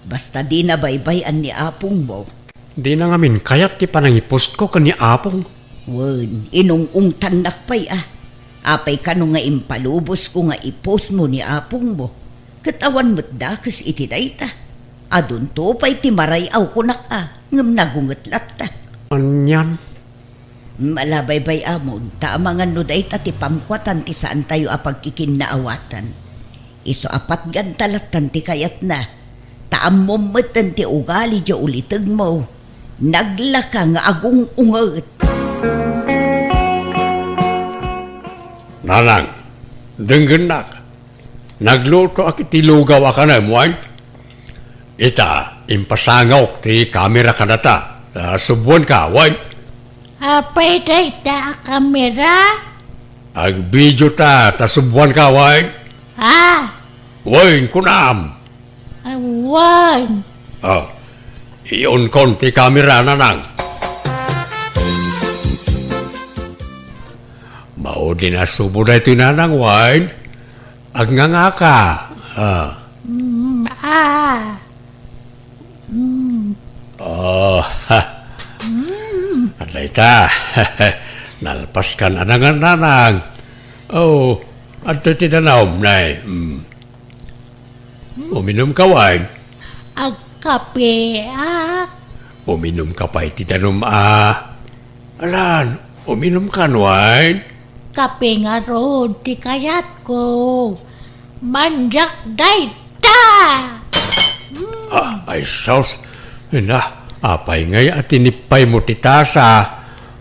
Basta dina baybay-an ni apongmo. Dina ngamin kayat ti panangipostko ken ni Apong. Wen, inung-ungtannak pay a. Apay kano nga impalubosko nga ipostmo ni apongmo? Ket awan met dakes iti dayta. Adunto pay ti maray-aw kunak a, ngem nagunget latta. Anian? Ala, baybay-amon, ta amangan no dayta ti pamkuatan ti saantayo a pagkikinnaawatan. Isu a patganta lattan ti kayatna, ta ammom metten ti ugali diay ulitegmo. Naglaka nga agung-unget. Nanang, denggennak. Naglutoak iti lugaw a kanem, wen? Ita, impasangawk ti kamera kadata. Ta subuanka, wen? Apay dayta a kamera? Agbidio ta, ta subuanka, wen? Ah. Wen, kunam. Awan. Oh, i-on kon ti kamera, Nanang. Maudi a subo daytoy, Nanang, wen? Agngangaka. Ah. Mm, ah. Mm. Oh, ha. Mm. Adda ita. Nalpaskan a nangan, Nanang. Oh, adtoy ti danum, nay. Mm. Uminumka, wen? Agkapeak. Uminumka pay ti danum a. Alan, uminumkan, wen? Kape ngarud ti kayatko. Mandiak dayta! Ah, ay sus. Na, apay ngay a tinippaymo ti tasa?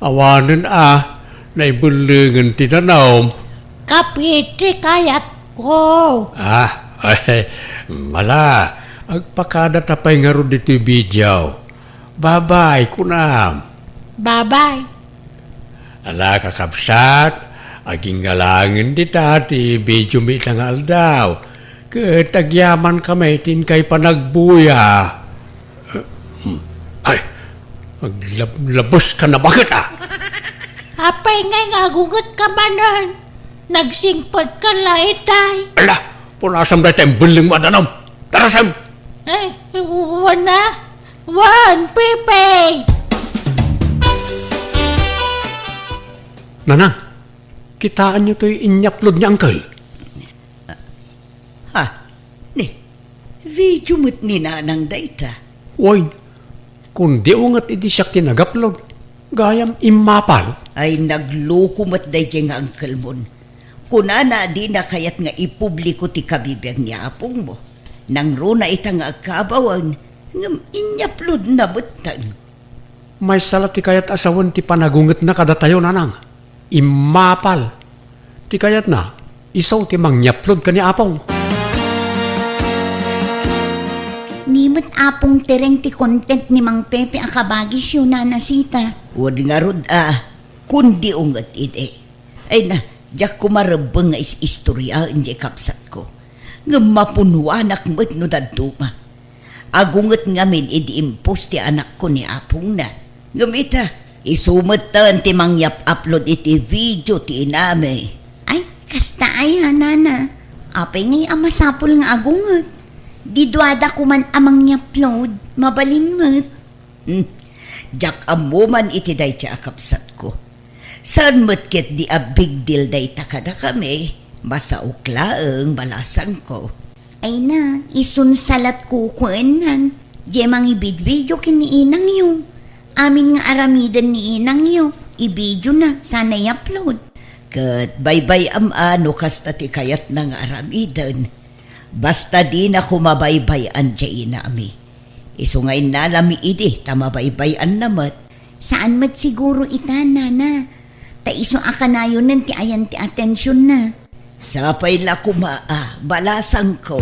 Awanen a, naibellengen ti danum. Kape ti kayatko. Ah, ay, mala. Agpakadata pay ngarud ditoy video. Babay, kunam. Babay. Ala, kakabsat, agingalangen dita ti video mi ita nga aldaw. Ket agyaman kami ti inkay panagbuya. Eh, hmm. Ay, aglablabes ka na, bakit, ah? Apay ngay nga agunget ka manen? Nagsingpet ka la itay. Ala, punasam dayta imbelleng mo a danum. Tarasem! Eh, wana? Wan, Pepe! Nanang, kitaenyo toy inyapload ni Uncle? Ha? Ni, video met ni Nanang dayta. Wen, kundi unget idi siak ti nag-upload. Gayam immapal. Ay, nagloko met daydiay nga uncle mon. Kunana a dina kayat nga ipubliko ti kabibiag ni apongmo. Nangruna ita nga agkaabawan, ngem inyapload na metten. Maysa la ti kayat a sawen ti panagungetna kadatayo, Nanang. Immapal. Ti kayatna, isu ti mangyaplod ken ni Apong. Ni met Apong Tereng ti content ni Mang Pepe a kabagisyo, Nana Sita. Wen ngarud a, kundi unget idi. Ay na, diak koma rebbeng nga is-istoriaen diay kabsatko. Ngem mapunuanak met no dadduma. Agunget ngamin idi impos ti anakko ni apongna. Ngem ita, isu metten ti mangyap-upload iti video ti inami. Ay, kasta aya, Nana. Apay ngay a masapul nga agunget? Di duada koman a mangyapload, mabalin met. Hmm. Diak ammo man iti dayta a kabsatko. Saan met ketdi a big deal dayta kadakami, masaok laeng balasangko. Ay na, isun sa latko kuennan, diay mangibidbidio ken ni inangyo. Amin nga aramiden ni inangyo, ibidiona, sana i-upload. Ket baybay-am a no kasta ti kayatna nga aramiden. Basta dina koma baybay-an diay inami. Isu nga innalami idi ta mabaybay-anna met. Saan met siguro ita, Nana. Ta isu a kanayonen ti ayan ti atensionna. Sapay la koma a, balasangko.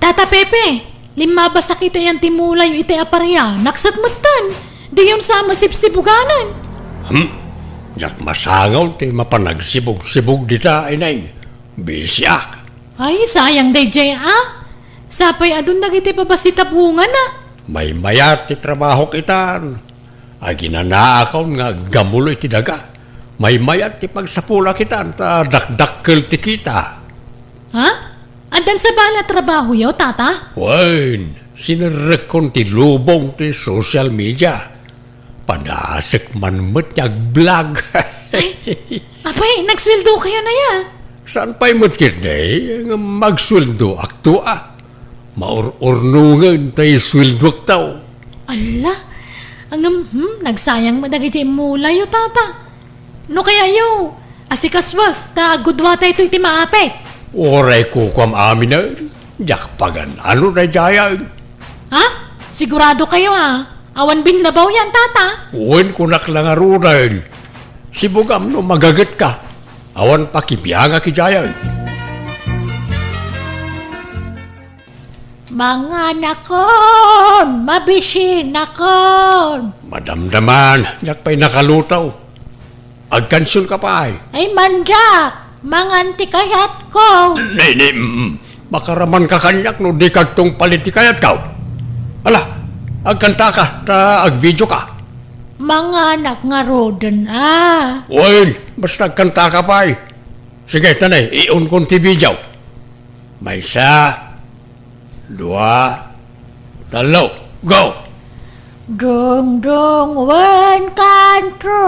Tata Pepe, limmabasak iti ayan ti mulayo iti aparia, naksat metten. Diyon sa masibsibuganan. Hmm? Diak masangaw ti mapanagsibog-sibog dita, ineng. Bisiak. Ay, sayang daydiay, a. Sapay adun dagiti babassit a bungana. Maymayat ti trabahok itan. Aginanaakon nga aggamulo iti daga. Maymayat ti pagsapulak itan ta dakdakkel ti kita. Ha? Addan sa bale a trabahoyo, Tata? Wen, sinerrekkon ti lubong ti social media. Padasek man met ti agblog. Ay, apay, nagsueldokayon aya? Saan pay met ketdi, ngem agsueldoakto a. Maur-urnongen tay sueldoakto. Alla, ngem, hmm, nagsayang met dagiti immulayo, Tata. No kayayo, asikasuek, ta agguduatayto iti maapit. Uray kukuam aminen, diak pagan-ano daydiayen. Ha? Siguradokayo a awan binnabawyan, Tata? Wen, kunak la ngaruden. Sibugam no magagetka. Awan pakibiangak idiayen. Manganakon, mabisinakon. Madamdaman, diak pay nakalutaw. Agkansionka pay. Ay, mandiak, mangan ti kayatko. Ni, ni, mm, makaramanka kaniak no dika agtungpal iti kayatko. Ala, agkantaka, ta agvideoka. Manganak ngaruden a. Wen, basta agkantaka pay. Sige, tanay, iunkon ti video. Maysa, dua, tallo, go! Dungdung wen kantro,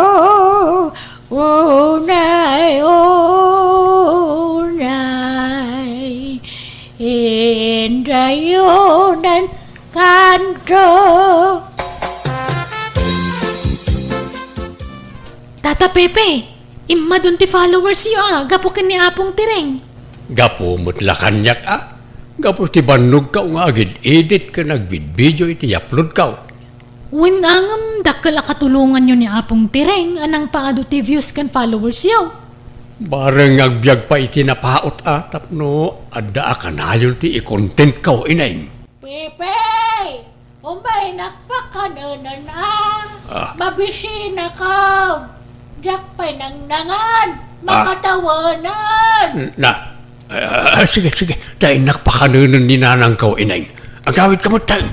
unay, unay, indayonan kantro. Tata Pepe, immadun ti followersyo a, gapu ken ni Apong Tireng. Gapu met la kaniak a, gapu ti bannogko nga agid-edit ken agbidbidio iti uploadko. Wen a ngem dakkel a katulonganyo ni Apong Tireng a nangpaadu ti views ken followersyo. Bareng nga agbiag pay iti napaut a tapno adda a kanayon ti i-contentko, Ineng. Pepe! Umaynak pakanenen a! Ah. Mabisinakon! Diak pay nangnangan! Ah. Makatawanan! Na, ah, sige, sige. Ta innak pakanenen ni nanangko, Ineng. Agawidka met, tay.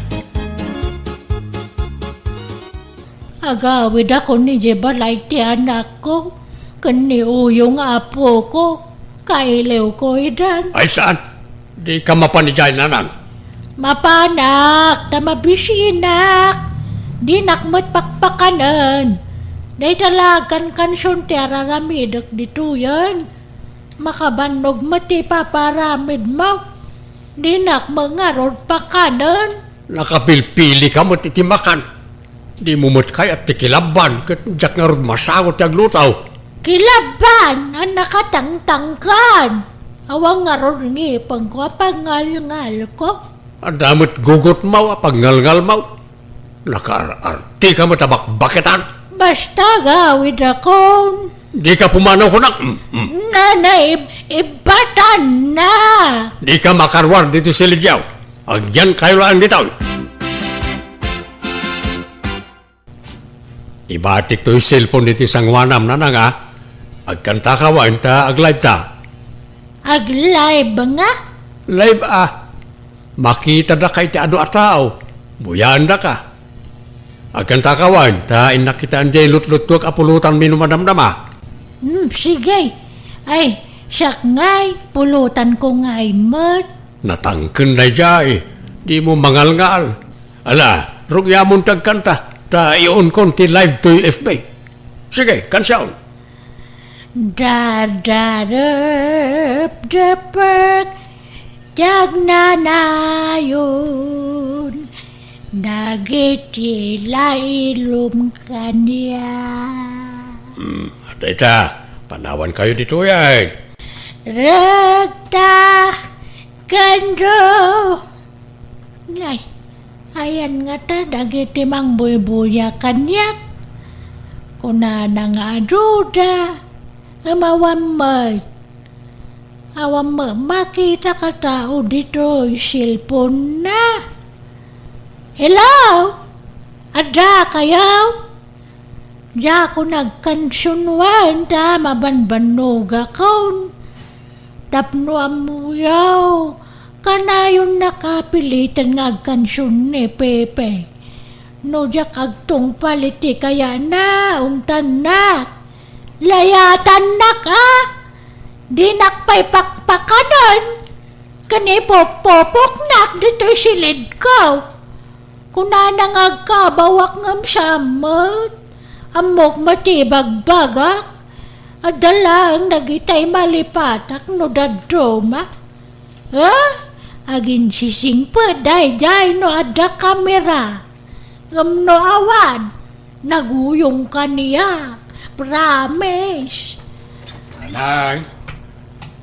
Agawidakon idiay balay ti anakko ken ni Uyo nga apoko. Kailiwko idan. Ay, saan? Dika mapan idiay, nanang? Mapanak, ta mabisinak. Dinak met pakpakanen. Dayta la agkankansion ti araramidek ditoyen. Makabannog met ti ipapaaramidmo. Dinak met ngarud pakanen. Nakapilpilika met iti makan. Dimo met kayat ti kilabban ket diak ngarud masango ti agluto. Kilabban a nakatangtangkan. Awan ngarud ngipengko a pagngalngalko. Adda met gugotmo a pagngalngalmo. Nakaar-artika met a bakbaketan. Basta agawidakon. Dika pumanaw kunak. Mm, mm. Nanaib-ibatanna. Dika makaruar ditoy silidyo. Agyankayo laeng ditoy. Ibatik toy cellphone ditoy sangoanam, nanang, a. Agkantaka wen ta aglive ta. Aglive nga? Live, a. Makitadaka iti adu a tao. Buyaendaka. Agkantaka wen ta innak kitaen diay lutluttuek a pulotanmi no madamdama. Hmm, sige. Ay, siak ngay, pulotanko ngay met. Natangken daydiay. Dimo mangalngal. Ala, rugyamon ti agkanta, ta i-on-kon ti live toy F B. Sige, kansion. Dadarepdepek ti agnanayon dagiti lailom kaniak. Hmm, dayta, panawankayo ditoyen. Rekta, kendo. Nay, ayan ngata dagiti mangbuybuya kaniak. Kunana nga aduda, ngem awan met. Awan met makita a tao ditoy cellphone-na. Hello? Addakayo? Diakon agkansion wen ta mabanbannogakon. Tapno ammoyo, kanayonnaka a piliten nga agkansion ni Pepe. No diak agtungpal iti kayana, untannak. Layatannak, a? Dinak pay pakpakanen ken ipupupoknak ditoy silidko. Kunana nga agkabawak ngem saan met. Ammok met ti ibagbagak. Adda laeng dagitay malipatak no dadduma. Eh? Aginsisingpet daydiay no adda kamera. Ngem no awan, naguyong kaniak. Promise. Nanang,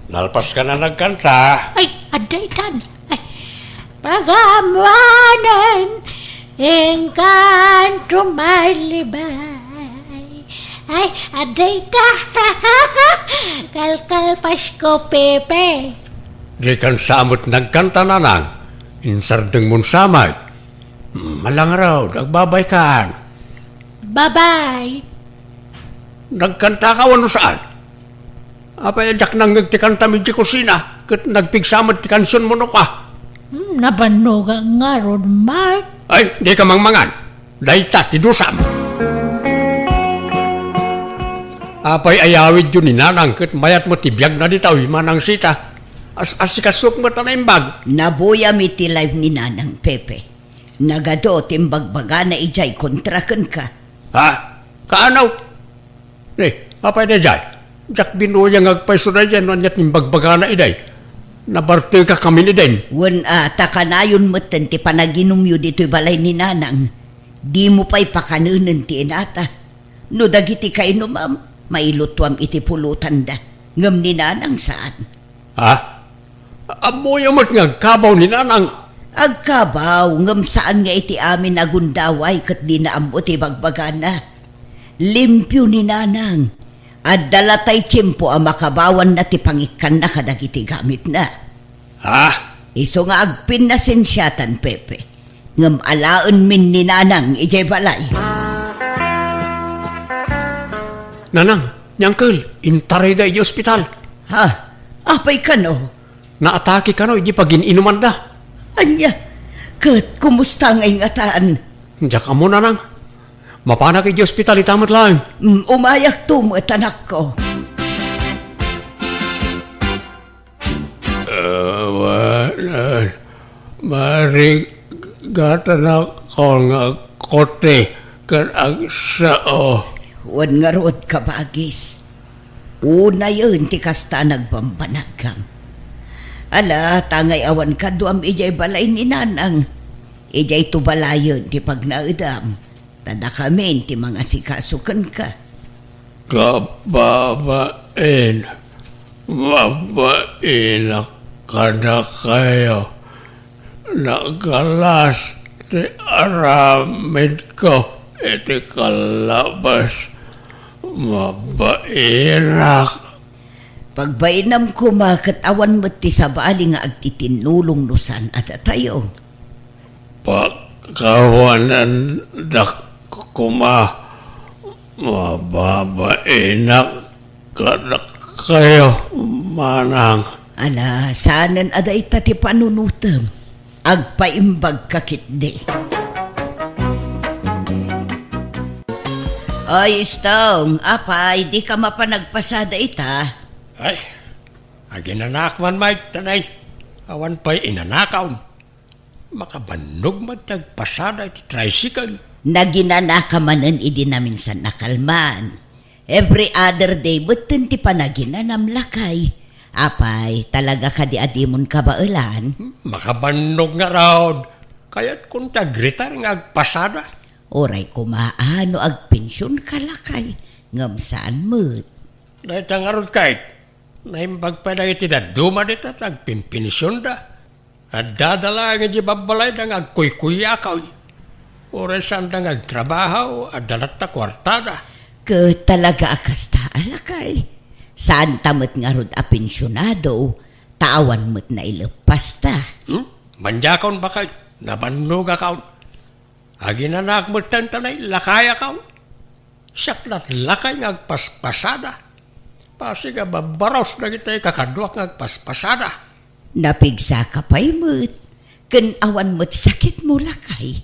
nalpas ka na nagkanta? Ay, adda itan. Ay, pagamuanen, engkanto malibay. Ay, adda ita. Kalkalpasko, Pepe. Dikan sa met nagkanta, nanang. Insardengmon sa met. Hmm, malangarod, agbabaykan. Babay. Nagkantaka wenno saan? Apay a diak nangngeg ti kantam idiay kusina, ket nagpigsa met ti kansionmo no ka? Hmm, nabannogak ngarud, Mark. Ay, dika mangmangan. Dayta ti dusam. Apay a yawidyo ni Nanang ket mayat met ti biagna ditoy, Manang Sita? As-asikasok met a naimbag. Nabuyam iti live ni Nanang, Pepe. Nagadu ti imbagbagana idiay kontra kenka. Ha? Kaano? Ni, apay daydiay? Diak binuya nga agpayso daydiay no ania ti imbagbagana idiay. Nabartekakami ni den. Wen a, ta kanayon metten ti panaginumyo ditoy balay ni Nanang. Dimo pay pakanenen ti inata. No dagiti kainumam, mailutuam iti pulotanda. Ngem ni Nanang saan. Ha? Ammoyo met nga agkabaw ni Nanang. Agkabaw, ngem saan nga iti amin a gundaway ket dina ammo ti bagbagana. Limpio ni Nanang. Adda latay tiempo a makabawanna ti pangikkanna kadagiti gamitna. Ha? Isu nga agpinnasensiatan, Pepe. Ngem alaenmin ni Nanang idiay balay. Nanang, ni Uncle, intarayda idiay ospital. Ha? Apay kano? Naatake kano idiay pagin-inumanda. Ania? Ket kumusta ngay ngatan? Diak ammo, Nanang. Mapanak idiay ospital ita met laeng. Mm, umayakto met, anakko. Awanan, marigatanak-on nga agkuti ken agsao. Wen ngarud, kabagis. Unayen ti kasta a nagbambanagam. Ala, ta ngay awan kaduam idiay balay ni Nanang. Idiay to balayen ti pagnaedam. Ta dakamin ti mangasikaso kenka. Kababain, mabainak kadakayo. Nagalas ti aramidko iti kallabas. Mabainak. Pagbainam koma ket awan met ti sabali nga agtitinnulong no saan a datayo. Pakawanandak koma, mababainak kadakayo, manang. Ala, saanen a dayta ti panunotem. Agpaimbagka ketdi. Oy, Stong, apay, dika mapan agpasada ita? Ay, aginanak man, Mike, tanay. Awan pay inanakaw. Makabannog met ti agpasada iti tricycle. Naginanaka manen idi naminsan a kalman. Every other day metten ti panaginanam, lakay. Apay, talaga kadi a dimon kabaelan? Hmm, makabannog ngarud. Kayatkon ti agretire nga agpasada. Uray koma a no agpensionka, lakay. Ngem saan met. Dayta ngarud, Kate. Naimbag pay dagiti dadduma dita ti agpinpensionda. Addada laeng idiay babbalayda nga agkuykuyakaw. Uray saanda nga agtrabaho, adda latta kuartada. Ket talaga a kasta a, lakay. Saanta met ngarud a pensionado, ta awan met naileppasta. Hmm? Madiakon, baket, nabannogakon. Aginanak metten ta nailakayakon. Siak latlakay nga agpaspasada. Pasig a babbaros dagiti kakaduak nga agpaspasada. Napigsaka pay met, ken awan met sakitmo, lakay.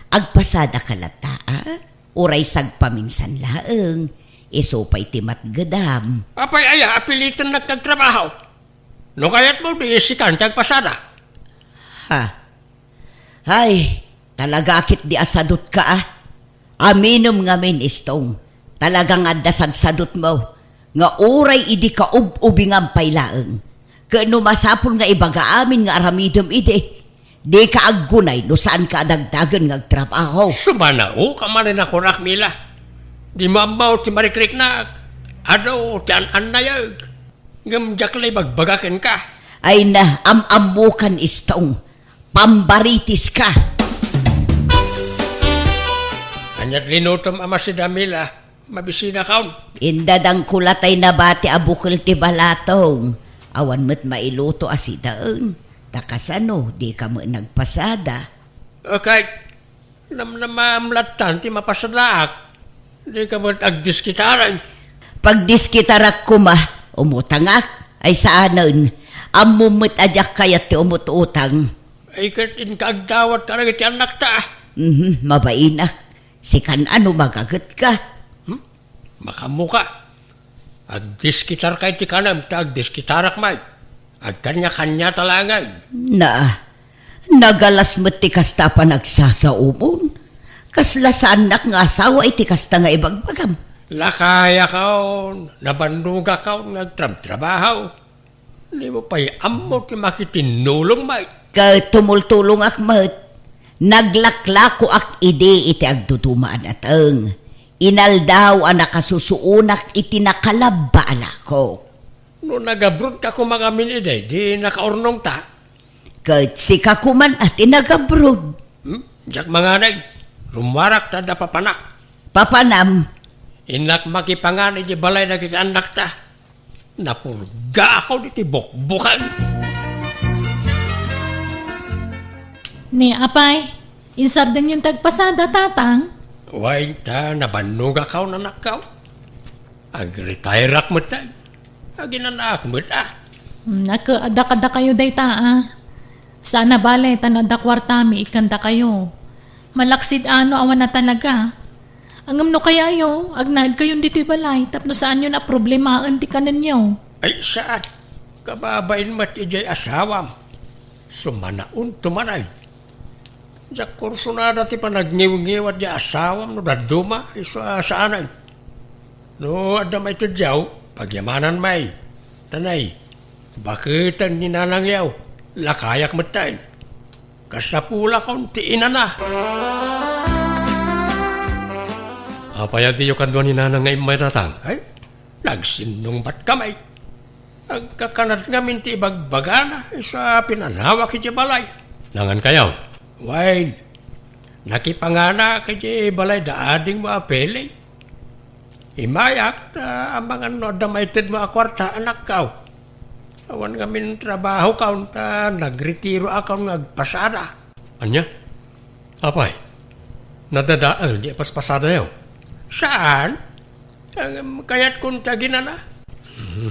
Agpasadaka latta, a? Uray sagpaminsan laeng, isu pay ti matgedam. Apay aya a pilitennak nga agtrabaho? No kayatmo, di sikan ti agpasada. Ha? Ay, talaga ketdi a sadutka, a. Aminem ngamin, Stong. Talaga nga adda sadsadutmo nga uray idi kaub-ubingam pay laeng. Ket no masapul nga ibaga amin nga aramidem idi, dika aggunay no saanka a dagdagen nga agtrabaho. Sumanaoka manen a kunak, Mila. Dimo ammo ti marikriknak. Adu ti an-annayek. Ngem diak la ibagbaga kenka. Ay na, am-ammokan, Stong. Pambaritiska. Aniat linutom a masida, Mila? Mabisinakon. Indadangko latay nabati a bukel ti balatong. Awan met mailuto a sidaen. Ta kasano, dika met nagpasada? Okay. Namnamaam lattan ti mapasadaak. Dika met agdiskitaran. Pagdiskitarak koma, umutangak, ay saanen. Ammom met a diak kayat ti umut-utang. Ay, ket inka agdawat kadagiti annakta. Mhm, mabainak. Sikan a no magagetka. Hmm? Makaammoka. Agdiskitarka iti kanem ta agdiskitarak met. Agkaniakaniata laengen. Na, nagalas met ti kasta a panagsasaomon. Kasla saannak nga asawa iti kasta nga ibagbagam. Lakayakon, nabannogakon nga agtrabtrabaho. Dimo pay ammo ti makitinnulong met. Ket tumultulongak met. Naglaklakoak idi iti agduduma a nateng. Inaldaw a nakasusuonak iti nakalabba a lakok. No nagabrodka koma ngamin idi, di nakaurnongta? Ket sika koman a ti nagabrod. Hmm? Diak manganay. Rummuarak ta adda papanak. Papanam? Innak makipangana iti balay dagiti annakta. Napurgaakon iti bukbuken. Ni apay, insardengyon ti agpasada, tatang? Wen ta nabannogakon, anakko. Agretairak met ta. Aginanaak met a. Hmm, naka-, adda kadakayo dayta a. Saan a bale ta no adda kuartami ikkandakayo. Malaksid a no awan a talaga. Ngem no kayayo, agnaedkayon ditoy balay tapno saanyon a problemaen ti kanenyo. Ay, saan. Kababain met idiay asawam. Sumanaon tumanay. Diak kursunada ti panagniwngiwat diay asawam no dadduma, isu a saanen. No adda maitedyo, pagyamanan may. Tanay, baketen ni nanangyo, lakayak metten. Kasapulakon ti inana. Apay a diyo kadua ni nanang nga immay, tatang? Ay, nagsinnungbat kami. Agkakanat ngamin ti ibagbagana, isu a pinanawak iti balay. Nangan kayo? Wen, nakipanganak iti balay da adingmo a Pele. Immayak, ta amangan no adda maitedmo a kuarta, anakko. Awan ngamin trabahokon, ta nagretiroakon nga agpasada. Ania? Apay, nadadael di paspasadayo? Saan. Ngem kayatkon ti aginana. Mhm.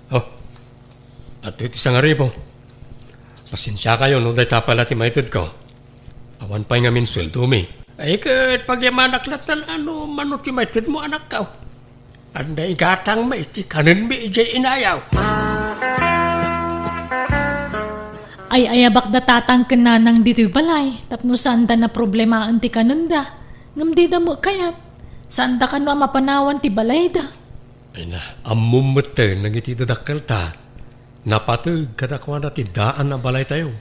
Oh, adtoy ti sangaribo. Pasensiakayo no dayta pay la ti maitedko. Awan pay ngamin sueldomi. Ay, ket pagyamanak latta no mano ti maitedmo, anakko. Adda igatangmi ti kanenmi idiay inayo. Ay-ayabakda tatang ken nanang ditoy balay tapno saanda naproblemaen ti kanenda, ngem dida met kayat. Saanda kano a mapanawan ti balayda. Ay na, ammom metten dagiti dadakkelta. Napateg kadakuada ti daan a balaytayo.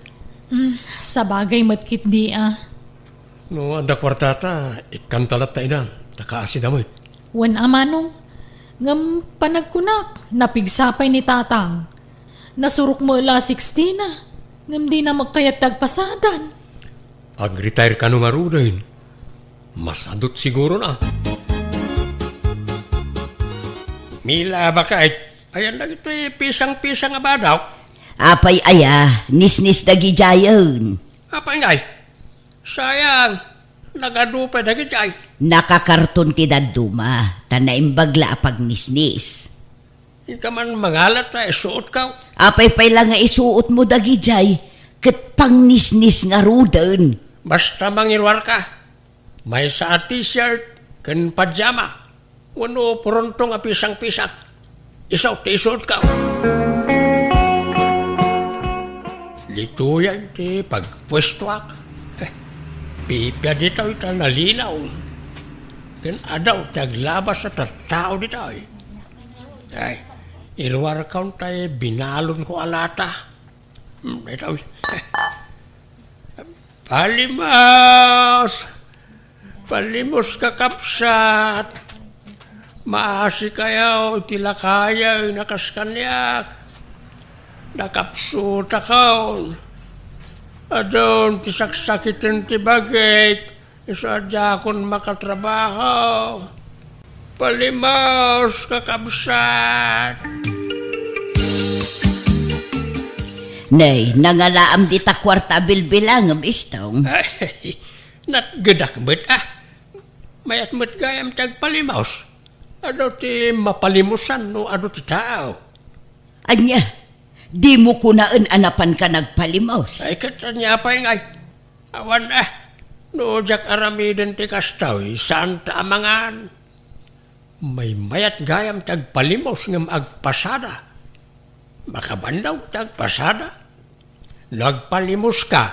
Hmm, sabagay met ketdi a. No adda kuartata, ikkanta latta idan, ta kaasida met. Wen a manong, ngem panagkunak, napigsa pay ni tatang. Nasurok met la sixteen a, ngem dina met kayat ti agpasadan. Agretire kano ngaruden. Masadut siguro na. Mila, bakay, ayan dagiti pisang-pisang a badaw. Apay aya, nisnis dagidiayen. Apay ngay, sayang, nagadu pay dagidiay. Nakakarton ti dadduma, ta naimbag la a pagnisnis. Inka man mangalat ta isuotko. Apay pay la nga isuotmo dagidiay, ket pangnisnis ngaruden. Basta mangiruarka, maysa a t-shirt ken pajama, wenno purontong a pisang-pisang. Isu ti isuotko. Ditoyen ti pagpuestoak. Pipia ditoy ta nalinaw. Ken adu ti aglabas a tattao ditoy. Ay, iruarkon tay binalonko a lata. Hmm, ito. Palimos! Palimos, kakabsat! Maasikayo iti lakayen a kas kaniak. Nakapsutakon. Adun ti saksakiten ti bagik. Isu a diakon makatrabaho. Palimos, kakabsat! Nay, nangalaam dita kuarta a bilbilangem, Istong. Ay, natgedak met, ah. Mayat met gayam ti agpalimos. Adu ti mapalimosan no adu ti tao. Ania, dimo kunaen a napanka nagpalimos? Ay, ket ania pay ngay? Awan, ah. No diak aramiden ti kastoy, saanta a mangan. Maymayat gayam ti agpalimos ngem agpasada. Makabannog ti agpasada. No agpalimoska,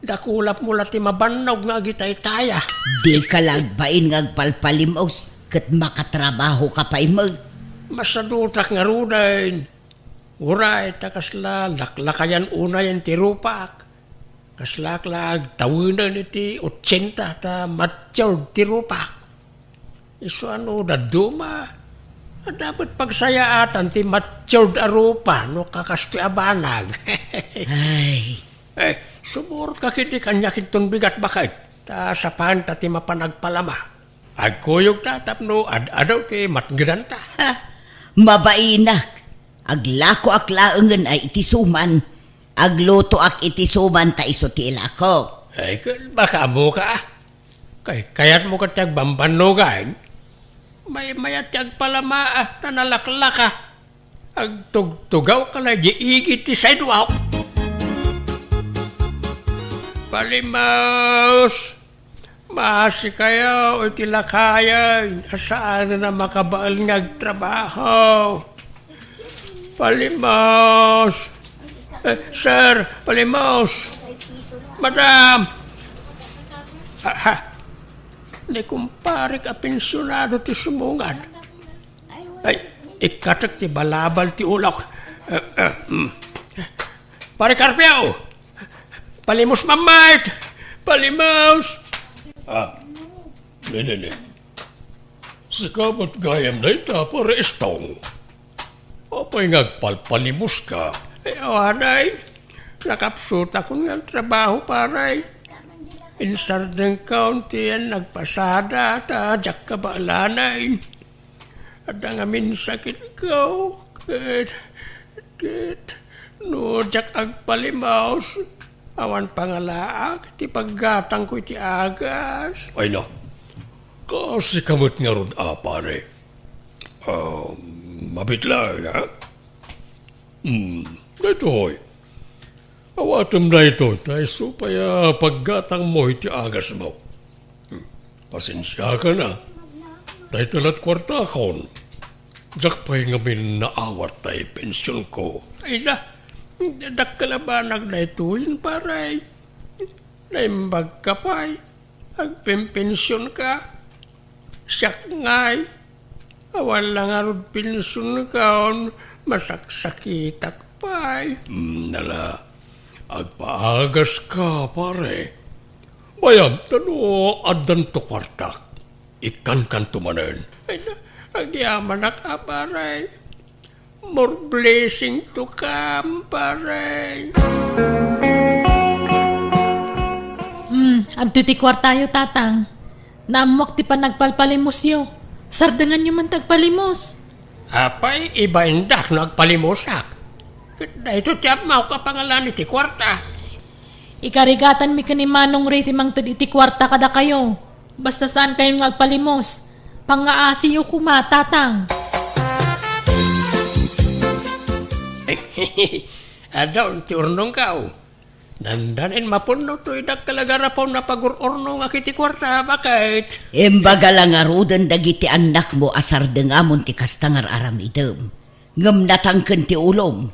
dakulapmo la ti mabannog nga agitaytaya. Dika la agbain nga agpalpalimos ket makatrabahoka pay met. Masadutak ngaruden. Uray ta kasla laklakayan unayen ti rupak. Kaslaak la agtawenen iti otsenta ta matured ti rupak. Isu a no dadduma, adda met pagsayaatan ti matured a rupa no kakastoy a banag. Ay. Eh, sumurot ka ket di kaniak inton bigat baket, ta sapaen ta ti mapan agpalama. Agkuyogta tapno ad-adaw ti matngedanta. Ha! Mabainak. Aglakoak laengen a iti suman. Aglutoak iti suman ta isu ti ilako. Ay, ket baka ammoka, a. Kay, kayatmo ket ti agbambannogan? Maymayat ti agpalama, a, ta nalaklaka. Agtugtugawka la idi igid ti sidewalk. Palimos! Maasikayo iti lakayen a saanen a makabael nga agtrabaho. Palimos! Eh, sir, palimos! Madam! Aha! Ni kumparek a pensionado ti sumungad. Ay, ikkatek ti balabal ti ulok. Eh, eh, mm. Pare Carpio! Palimos, mammayt! Palimos! Ah, nene, ne. Sika met gayam dayta, Pare Estong. Apay nga agpalpalimoska? Eh, awanay. Nakapsutakon nga agtrabaho, pare. Insardengkon ti yan nagpasada, ta diak kabaelanay. Adda ngamin sakitko, ket, ket, no diak agpalimos, awan pangalaak ti paggatangko iti agas. Ay na, kasika met ngarud a, pare. Ah, mabitla, ha? Hmm, daytoy. Awatem daytoy, ta isu pay a paggatangmo iti agasmo. Hmm, pasensiakan a. Dayta lat kuartakon. Diak pay ngamin naawat tay pensionko. Ay na, dakkel a banag daytoyen, pare. Naimbagka pay. Agpenpensionka. Siak ngay, awan la ngarud pensionka, masaksakitak pay. Mm, nala, agpaagaska, pare. Bayam, ta no addanto kuartak, ikkankanto manen. Ay na, agyamanak a, pare. More blessing to come, pare. Hmm, adtoy ti kuartayo, Tatang. Naammoak ti panagpalpalimosyo. Sardenganyo man ti agpalimos. Apay, ibaindak no agpalimosak. Ket daytoy ti ammok a pangalan iti kuarta. Ikarigatanmi ken ni Manong Ray ti mangted iti kuarta kadakayo. Basta saankayon nga agpalimos. Pangngaasiyo koma, Tatang. Adda ti urnongkaw. Nandanen mapunno toy dakkel a garapon a pagur-urnongak iti kuarta, baket. Imbaga la ngaruden dagiti annakmo a sardengamon ti kasta nga ar-aramidem. Ngem natangken ti ulom.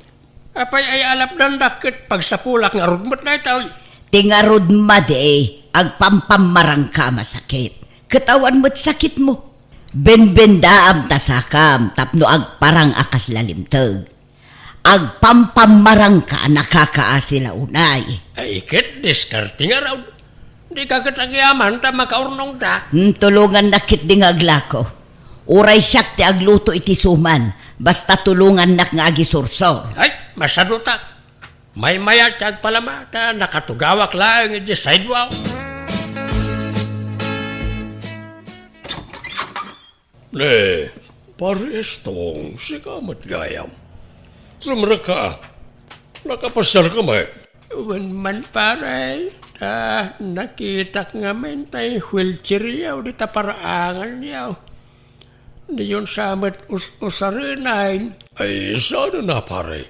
Apay ay alapdandak ket pagsapulak ngarud met daytoy? Ti ngarud madi, agpampammarangka a masakit, ket awan met sakitmo. Benbendaam ta sakam tapno agparang a kasla limteg. Agpampammarangka a nakakaasi la unay. Ay ket diskarte ngarud. Dika ket agyaman ta makaurnongda. Hmm, tulongannak ketdi nga aglako. Uray siak ti agluto iti suman, basta tulongannak nga agisursor. Ay, masadutak. Maymayat ti agpalama ta nakatugawak laeng iti sidewalk. Ne, Pare Estong, sika met gayam. Sumrekka. Nakapasiarka met? Wen man, pare, ta nakitak ngamin tay wheelchairyo dita paraanganyo. Diyon sa met us-, usarenen. Ay, saan a, pare?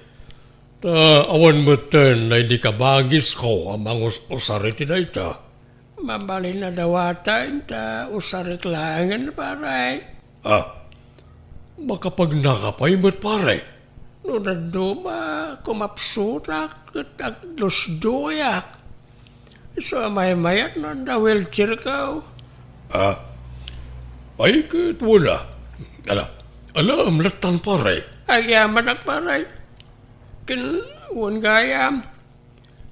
Ta awan metten nay di kabagisko a mangus-usar iti dayta. Mabalin a dawatan ta usarek laengen, pare. Ah, makapagnaka pay met, pare. No dadduma, kumapsutak ket agdusduyak. Isu a maymayat no adda wheelchairko. Ah, ay ket wala. Ala, alam lattan, pare. Agyamanak, pare. Ken wen gayam,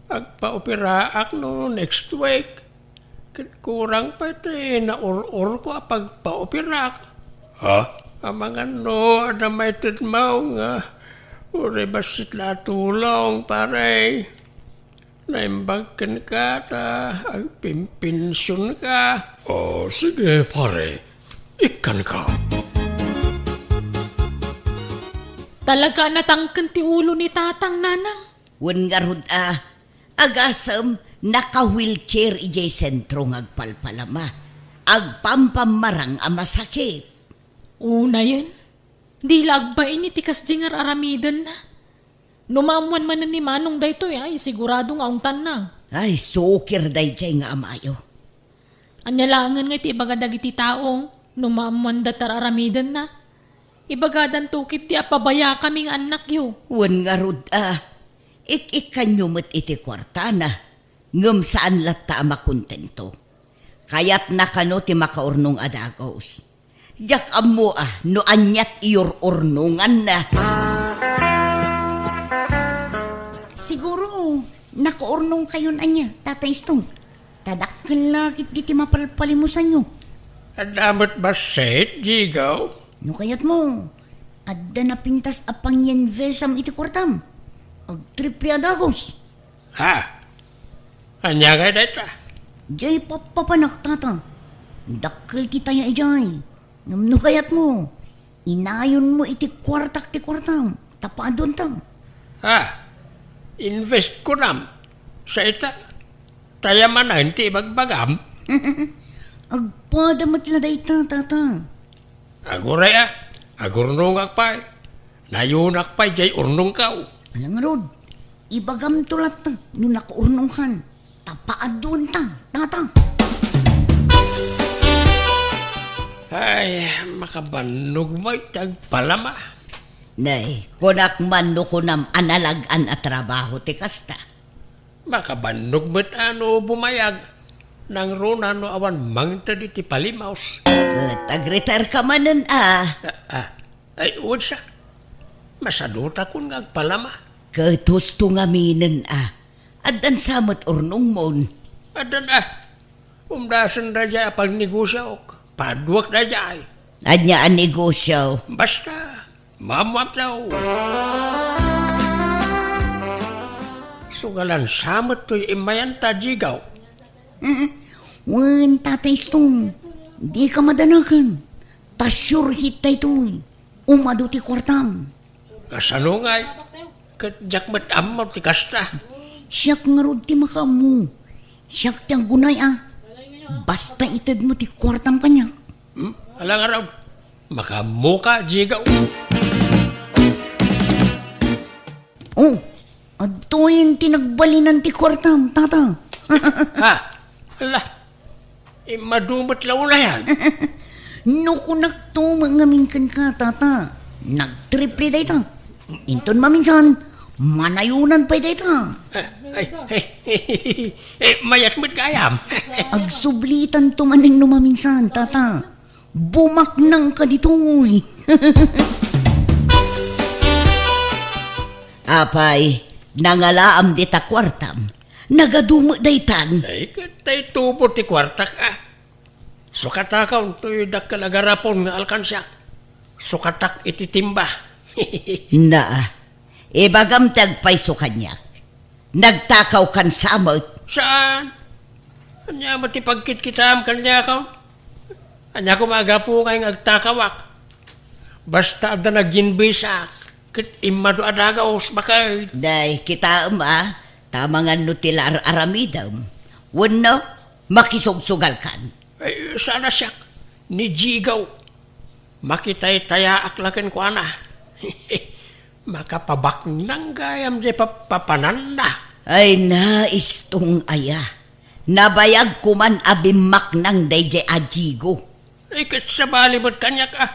agpaoperaak no next week. Ket kurang pay ti naur-urko a pagpaoperak. Ha? Amangan no adda maitedmo nga uray bassit la a tulong, pare. Naimbag kenka ta agpinpensionka. Oh, sige, pare. Ikkanka. Talaga a natangken ti ulo ni Tatang, Nanang. Wen ngarud a, agasem, naka-wheelchair idiay sentro nga agpalpalama. Agpampammarang a masakit. Unayen, di la agbain iti kasdi nga ar-aramidenna. No maammoan manen ni Manong daytoy, ay, sigurado nga ungtanna. Ay, sukir daydiay nga amayo. Ania laengen nga iti ibaga dagiti tao, no maammoanda ti ar-aramidenna? Ibagadanto ketdi a pabayakami nga annakyo. Wen ngarud a, ik-ikkanyo met iti kuartana, ngem saan latta a makontento. Kayatna kano ti makaurnong a dagus. Diak ammo a no aniat iyur-urnonganna. Siguro, nakaurnongkayon ania, Tata Istong? Ta dakkel la ketdi ti mapalpalimusanyo. Adda met bassit, Jigaw? No kayatmo, adda napintas a pangienvestam iti kuartam. Agtriple a dagus. Ha? Ania ngay dayta? Diay pappapanak, Tata. Dakkel ti taya idiay. Ngem no kayatmo, inayonmo iti kuartak ti kuartam, ta paaduanta. Ha? Invest kunam? Sa ita? Taya manen ti ibagbagam? Agpada met la dayta, Tata. Aguray a, agurnongak pay. Nayonak pay diay urnongko. Ala ngarud, ibagamto latta no nakaurnongkan, ta paaduanta, Tata. Ay, makabannog met ti agpalama. Nay, kunak man no kunam a nalag-an a trabaho ti kasta. Makabannog met a no bumayag, nangruna no awan mangted iti palimaus. Ket agretire ka manen a. Ah, ah. Ay, wen sa. Masadutakon nga agpalama. Ket husto ngaminen a. Addan sa met urnongmon. Addan a. Umdasen daydiay a pagnegosiok. Paduak daydiay. Ania a negosio? Basta, maammoam taw. Sugalan sa met toy immayanta, Jigaw. Mm. Wen, Tata Istong, dika madanagan. Ta sure hit daytoy. Umadu ti kuartam. Kasano ngay? Ket diak met ammo ti kasta. Siak ngarud ti makaammo. Siak ti aggunay a. Basta itedmo ti kuartam kaniak. Hmm? Ala ngarud. Makaammoka, Jigaw. Oh, adtoyen ti nagbalinan ti kuartam, Tata. Ha? Ala. Immadu met la unayan. No kunakto met ngamin kenka, Tata, nagtriple dayta. Inton maminsan, manayonan pay dayta. Eh, ay, ay, eh, mayat met gayam. Agsublitanto manen no maminsan, Tata. Bumaknangka ditoy. Apay, nangalaam dita kuartam. Nagadu met daytan. Ay, ket tay tubo ti kuartak, a. Sukatakon toy dakkel a garapon nga alkansiak. Sukatak iti timba. Naa, ibagam ti agpayso kaniak. Nagtakawkan sa met. Saan? Ania met ti pagkitkitam kaniakon? Ania koma a gapu nga agtakawak? Basta adda naginbisak, ket immadu a dagus, baket. Day, kitaem a, ta mangan no ti la ar-aramidem. Wenno, makisugsugalkan. Ay, saan a siak, ni Jigaw. Makitaytayaak la kenkuana. Makapabaknang gayam diay papapananna. Ay na, Istong aya. Nabayag koman a bimmaknang daydiay a Jigo. Ay, ket sabali met kaniak, a.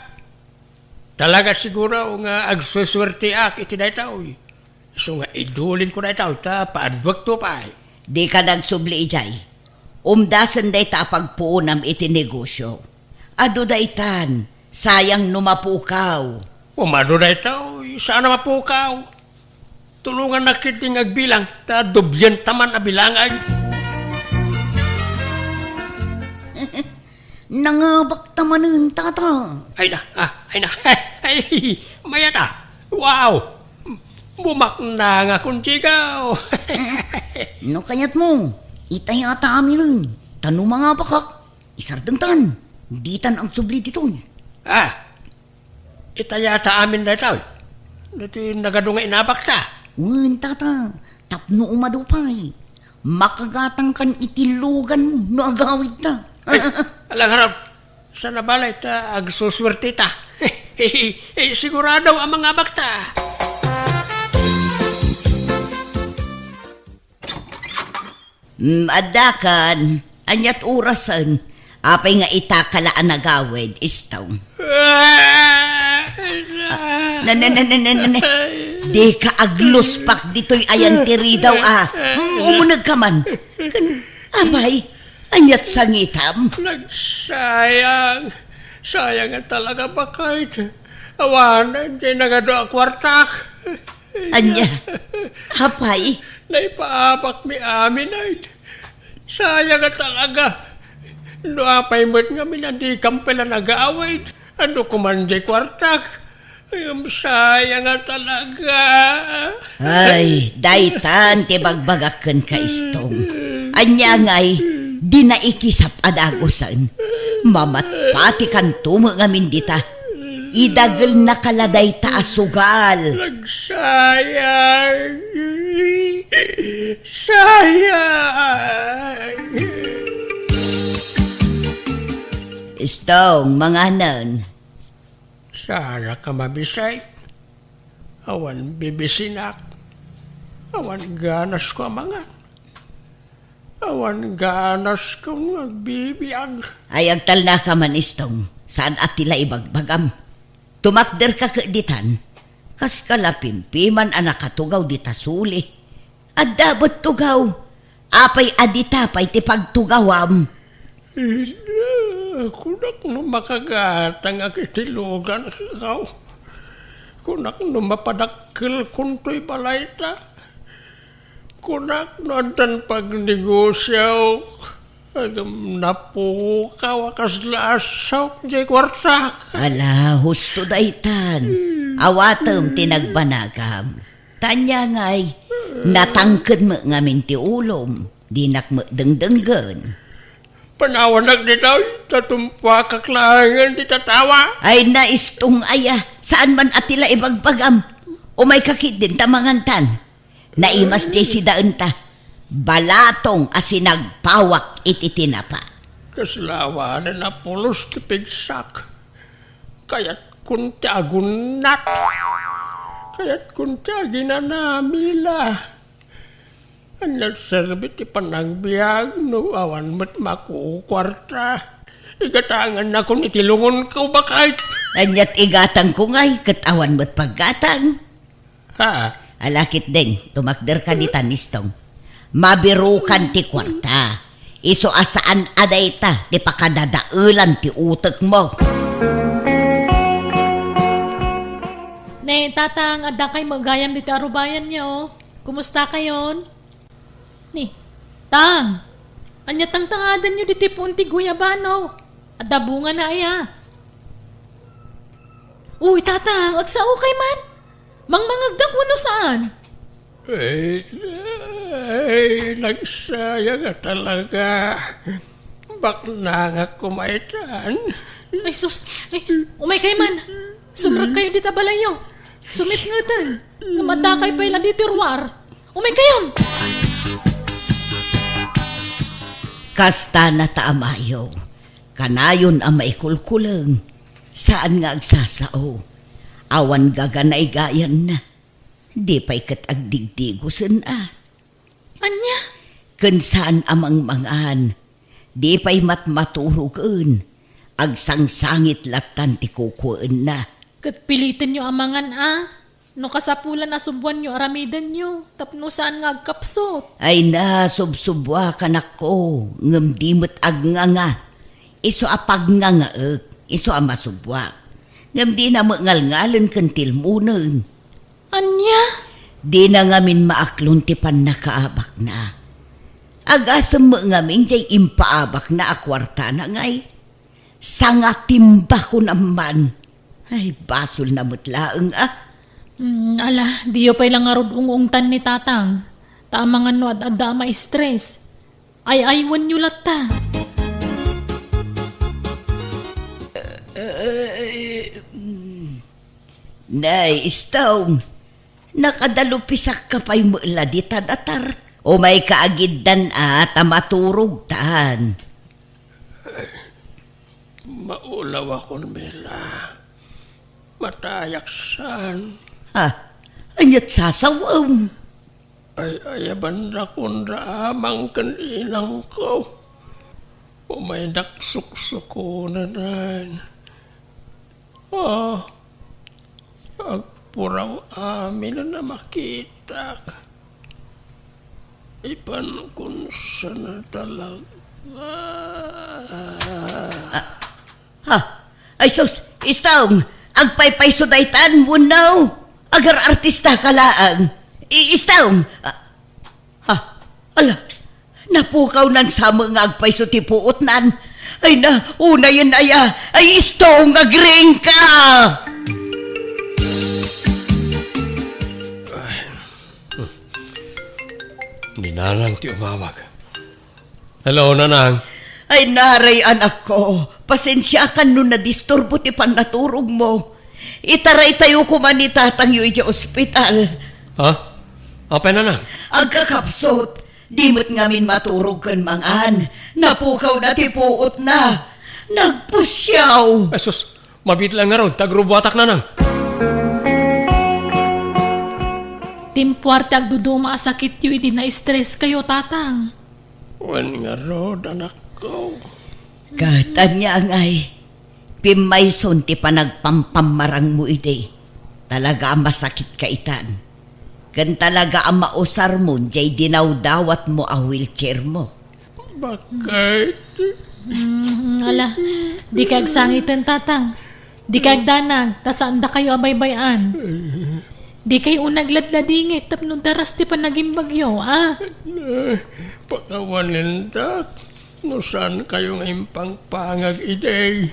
Talaga siguro nga agsusuerteak iti daytoy. Isu nga idulinko daytoy ta paadduakto pay. Dika nagsubli idiay. Umdasen dayta a pagpuonam iti negosio. Adu daytan, sayang no mapukaw. Umadu daytoy, saan a mapukaw. Tulongannak ketdi nga agbilang, ta dublienta man a bilangan. Nangabakta manen, Tata. Ay na, a, ay na. Ay, mayat a. Wow! Bumaknangakon, Jigaw. No kayatmo, itayata aminen. Ta no mangabakak, isardengtan. Ditan agsubli ditoy. Ah, itaya ta amin daytoy. Ditoy nagadu nga inabakta. Wen, tata, tapno umadu pay, makagatangkan iti luganmo no agawidta. Ay, alangarap, sana balay ta agsusuerteta. Eh, sigurado a mangabakta. Mm, addakan, aniat orasen? Apay nga ita ka la a nagawid, Istong? Ah, na, na, na, na, na, na, na. Dika agluspak ditoy ayan ti ridaw, ah. Mm, umuneg ka man. Kan, apay, aniat sangitam? Nagsayang. Sayang nga talaga, baket. Awanen ti nagadu a kuartak. Ania? Apay? Naipaabakmi amin, ay. Sayang nga talaga. No apay met ngamin a dikam pay la nagawid, adu koman diay kuartak. Ay, sayang nga talaga. Ay, daytan ti bagbagak kenka, Istong. Ania ngay, dina ikisap a dagusen. Mamatpatikanto met ngamin dita. Idagelnaka la dayta a sugal. Nagsayang. Sayang. Istong, manganen. Saan ka mabisay? Awan bibisinak. Awan ganasko a mangan. Awan ganasko nga agbibiag. Ay, agtalnaka man, Istong. Saan a ti la ibagbagam? Tumakderka ket ditan. Kas ka la pimpiman a nakatugaw dita suli. Adda met tugaw. Apay a dita pay ti pagtugawam? Ida, kunak no makagatangak iti luganko. Kunak no mapadakkelkon toy balayta. Kunak no addan pagnegosiaok, ngem napukaw a kasla a saok diay kuartak. Ala, husto daytan. Awatem ti nagbanagam. Ta ania ngay, natangked met ngamin ti ulom, dinak met dengdenggen. Panawanak ditoy, ta tumpuakak laengen ti tatawa. Ay, Istong aya, saan man a ti la ibagbagam. Umayka ketdin ta mangantan. Naimas diay sidaenta. Balatong a sinagpawak iti tinapa. Kasla awanen a pulos ti pigsak. Kayatkon ti agunnat. Kayatkon ti aginanamila. Ania serbi ti panagbiag no awan met makukuarta? Igatangannakon iti lungonko, baket. Aniat igatangko ngay ket awan met paggatang? Ha? Ala ketdin, tumakderka ditan, Istong. Mabirukan ti kuarta. Isu a saan a dayta ti pakadadaelan ti utekmo. Ne, Tatang, adda kay met gayam ditoy arubayanyo. Kumusta kayon? Ni, Tang, ania tangtangadanyo ditoy puon ti guyabano? Adda bungana aya? Uy, Tatang, agsao kay man? Mangmangegdak wenno saan? Ay, ay, nagsayang a talaga. Baknangak koma itan. Ay, sus! Ay, umay kay man! Sumrek kayo dita balayyo! Sumipngeten! Ngem adda kay pay la ditoy ruar! Umay kayon! Kasta na ta, amayo. Kanayon a maikulkuleng, saan nga agsasao. Awan gaganaygayanna. Di pay ket agdigdigosen a. Ania? Ken saan a mangmangan. Di pay matmaturogen. Agsangsangit lattan ti kukuenna. Ket pilitenyo a mangan a. No kasapulan a subbuanyo aramidenyo, tapno saan nga agkapsut. Ay na, subsubbuakanakko, ngem di met agnganga. Isu a pagngangaek, isu a masubbuak. Ngem dina met ngalngalen ken tilmonen. Ania? Dina ngamin maaklon ti pannakaabakna. Agasem met ngamin diay impaabakna a kuartana ngay. Sangatimba kunam man. Ay, basolna met laeng a. Mm, ala, diyo pay la ngarud ung-ungtan ni Tatang. Ta amangan no ad-adda a ma-stress. Ay-aywenyo latta. Nay, Stone, nakadalupisakka pay met la dita datar. Umayka agiddan a ta maturogtan. Maulawakon, Mila. Matayak saan. Ha? Ania't sasawaem? Ay, ayabandakon da amang ken inangko. Umaydak suksukonen. Ah, agpuraw amin a makitak. Ipankon sana talaga. Ah, ha? Ay sus, Stone, agpaypayso daytan wenno agar-artistaka laeng? I-, Stone, ah, ha? Ala, napukawnan sa met nga agpayso ti puotnan. Ay na, unayen aya, ay Stone, agriingka! Ni Nanang ti umawag. Hello, Nanang. Ay, naray, anakko. Pasensiakan no nadisturbo ti pannaturogmo. Itaraytayo koma ni tatangyo idiay ospital. Ha? Apay, Nanang? Agkakapsut, di met ngamin maturog ken mangan. Napukawna ti puotna. Nagpusiaw. Ay, sus, mabiit laeng ngarud, ta agrubuatak, Nanang. Timpuar ti agduduma a sakityo idi na-stress kayo, Tatang. Wen ngarud, anakko. Ket ania ngay, pimmayson ti panagpampammarangmo idi. Talaga a masakitka itan. Ken talaga a mausarmon diay dinawdawatmo a wheelchairmo. Bakit? Mm, ala, dika agsangiten, Tatang. Dika agdanag, ta saandakayo a baybay-an. Dikayo unay agladladingit tapno daras ti panagimbagyo, a? Pakawanen, Tat, no saankayo nga impangpangag idi.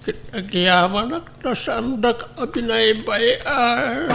Ket agyamanak ta saandak a binaybay-an.